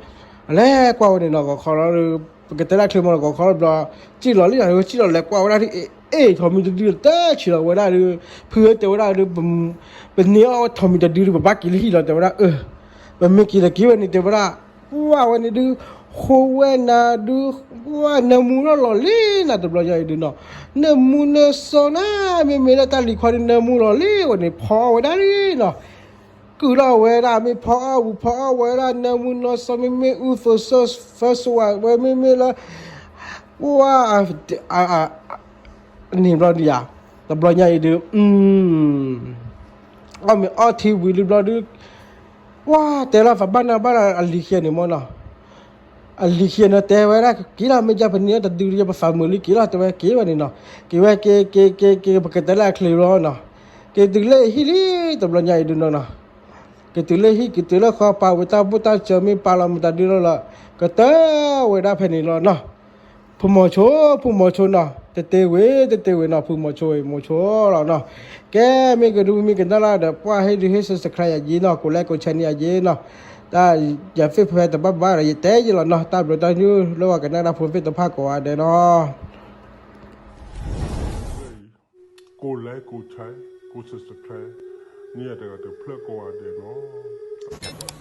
အလဲၤကွၢ်ဝဲန့ၣ်နီၤ ဂီၤခီလီၤ ပကတဲဒၣ်ချ့မ့ၢ်နီၤ ဂီၤခီလီၤဘျီ, စံၣ်လီၤလံနီၤ စံၣ်လီၤလဲၤကွၢ်ဝဲဒၣ်ဒု, အ့ ထိးမံၤတဒုတဆံးလီၤဝဲဒၣ်ဒု, ဖုဧၢတဲဝဲဒၣ်ဒု, ပန့ၢ်အီၣ်ဝဲထိးမံၤတဒုဒု ပဘၣ်က့ၤလၢဟံၣ်လီၤတဲဝဲဒၣ်, ပမ့ၢ်က့ၤလၢက့ၤဝဲန့ၣ်တဲဝဲဒၣ်, ပှၤဝဲန့ၣ်ဒု, ဃိဝဲနၤဒု, ပှၤနၢမူထီၣ်လီၤလံနၤတဘျီညါအံၤဒုနီၤ, နၢမူနၢစီနၤ, မ့မ့ၢ်လၢတၢ်လံၤခွါဒု နၢမူလီၤလံဝဲန့ၣ် ဖီအီၣ်ဝဲဒၣ်လံနီၤ ကုၢ်လီၤဝဲဒၣ် မ့ၢ်ဖီအီၣ်ဝံၤဖီအီၣ်ဝဲဒၣ် နၢမူနီၢ်စီ မ့မ့ၢ်အူသိးစၢဖၢစိဝဲ မ့မ့ၢ်လၢ ပှၤ န့ၣ်ဘျီဒုယါ, တဘျီညါအံၤဒု အီၣ်မ့ၤအီထံဝံၤလံဘျီဒု ပှၤတဲလီၤ ပဘၣ်နၢ်ဘၣ်လၢအလံၤခံဂၤန့ၣ်မ့ၢ်နီၤ, အလံၤခံဂၤန့ၣ်တဲဝဲဒၣ် က့ၤလီၤ မ့ၢ်ယါပနံၤတဒု ယပသးမုာ်လံ က့ၤလီၤ တဲဝဲ က့ၤဝဲန့ၣ်နီၤ, က့ၤဝဲ က့ၤ က့ၤ က့ၤ က့ၤ ပကတဲလၢအချ့လီၤနီၤ, က့ၤတုၤလၢဟံၣ်လံ တဘျီညါအံၤဒုနီၤနီၤ, က ကတုၤလၢဟံၣ်ကတုၤလၢဃီ ပာ်ဝဲတၢ်ဘူၣ်တၢ်စၢၤ မ့ၢ်ပာ်လီၤမတၤဒုလီၤလီၤ ကတၢၢ်ဝဲဒၣ်ဖဲန့ၣ်လီၤနီၤ. ဖုမိၤဆိ ဖုမိၤဆိနီၤ တတ့ဝံၤ တတ့ဝံၤနီၤ ဖုမိၤဆိ မိၤဆိလီၤနီၤ. ကဲ မ့ၢ်ကဒုမ့ၢ်ကနၣ်လၢဒီး ပှၢ်ဟ့ၣ်ဒုးဟ့ၣ် subscribe ယၤယ့နီၤ ကိးlikeကိးshareန့ၢ်ယၤယ့နီၤ. တၢ်ယၤ Facebook ဖဲတဘၣ်ဘၣ်ဒီး ယတဲယ့လီၤနီၤ တၢ်ဘျုးတၢ်ယုၢ်လၢပှၤကနၣ်တၢ်ဖိသ့ၣ်တဖၣ်ကိးဂၤဒဲးနီၤ. ကိးlikeကိးshare ကိး subscribe န့ၢ်ယၤတဂၤတဖျၢၣ်ကိးဂၤဒဲးနီၤ.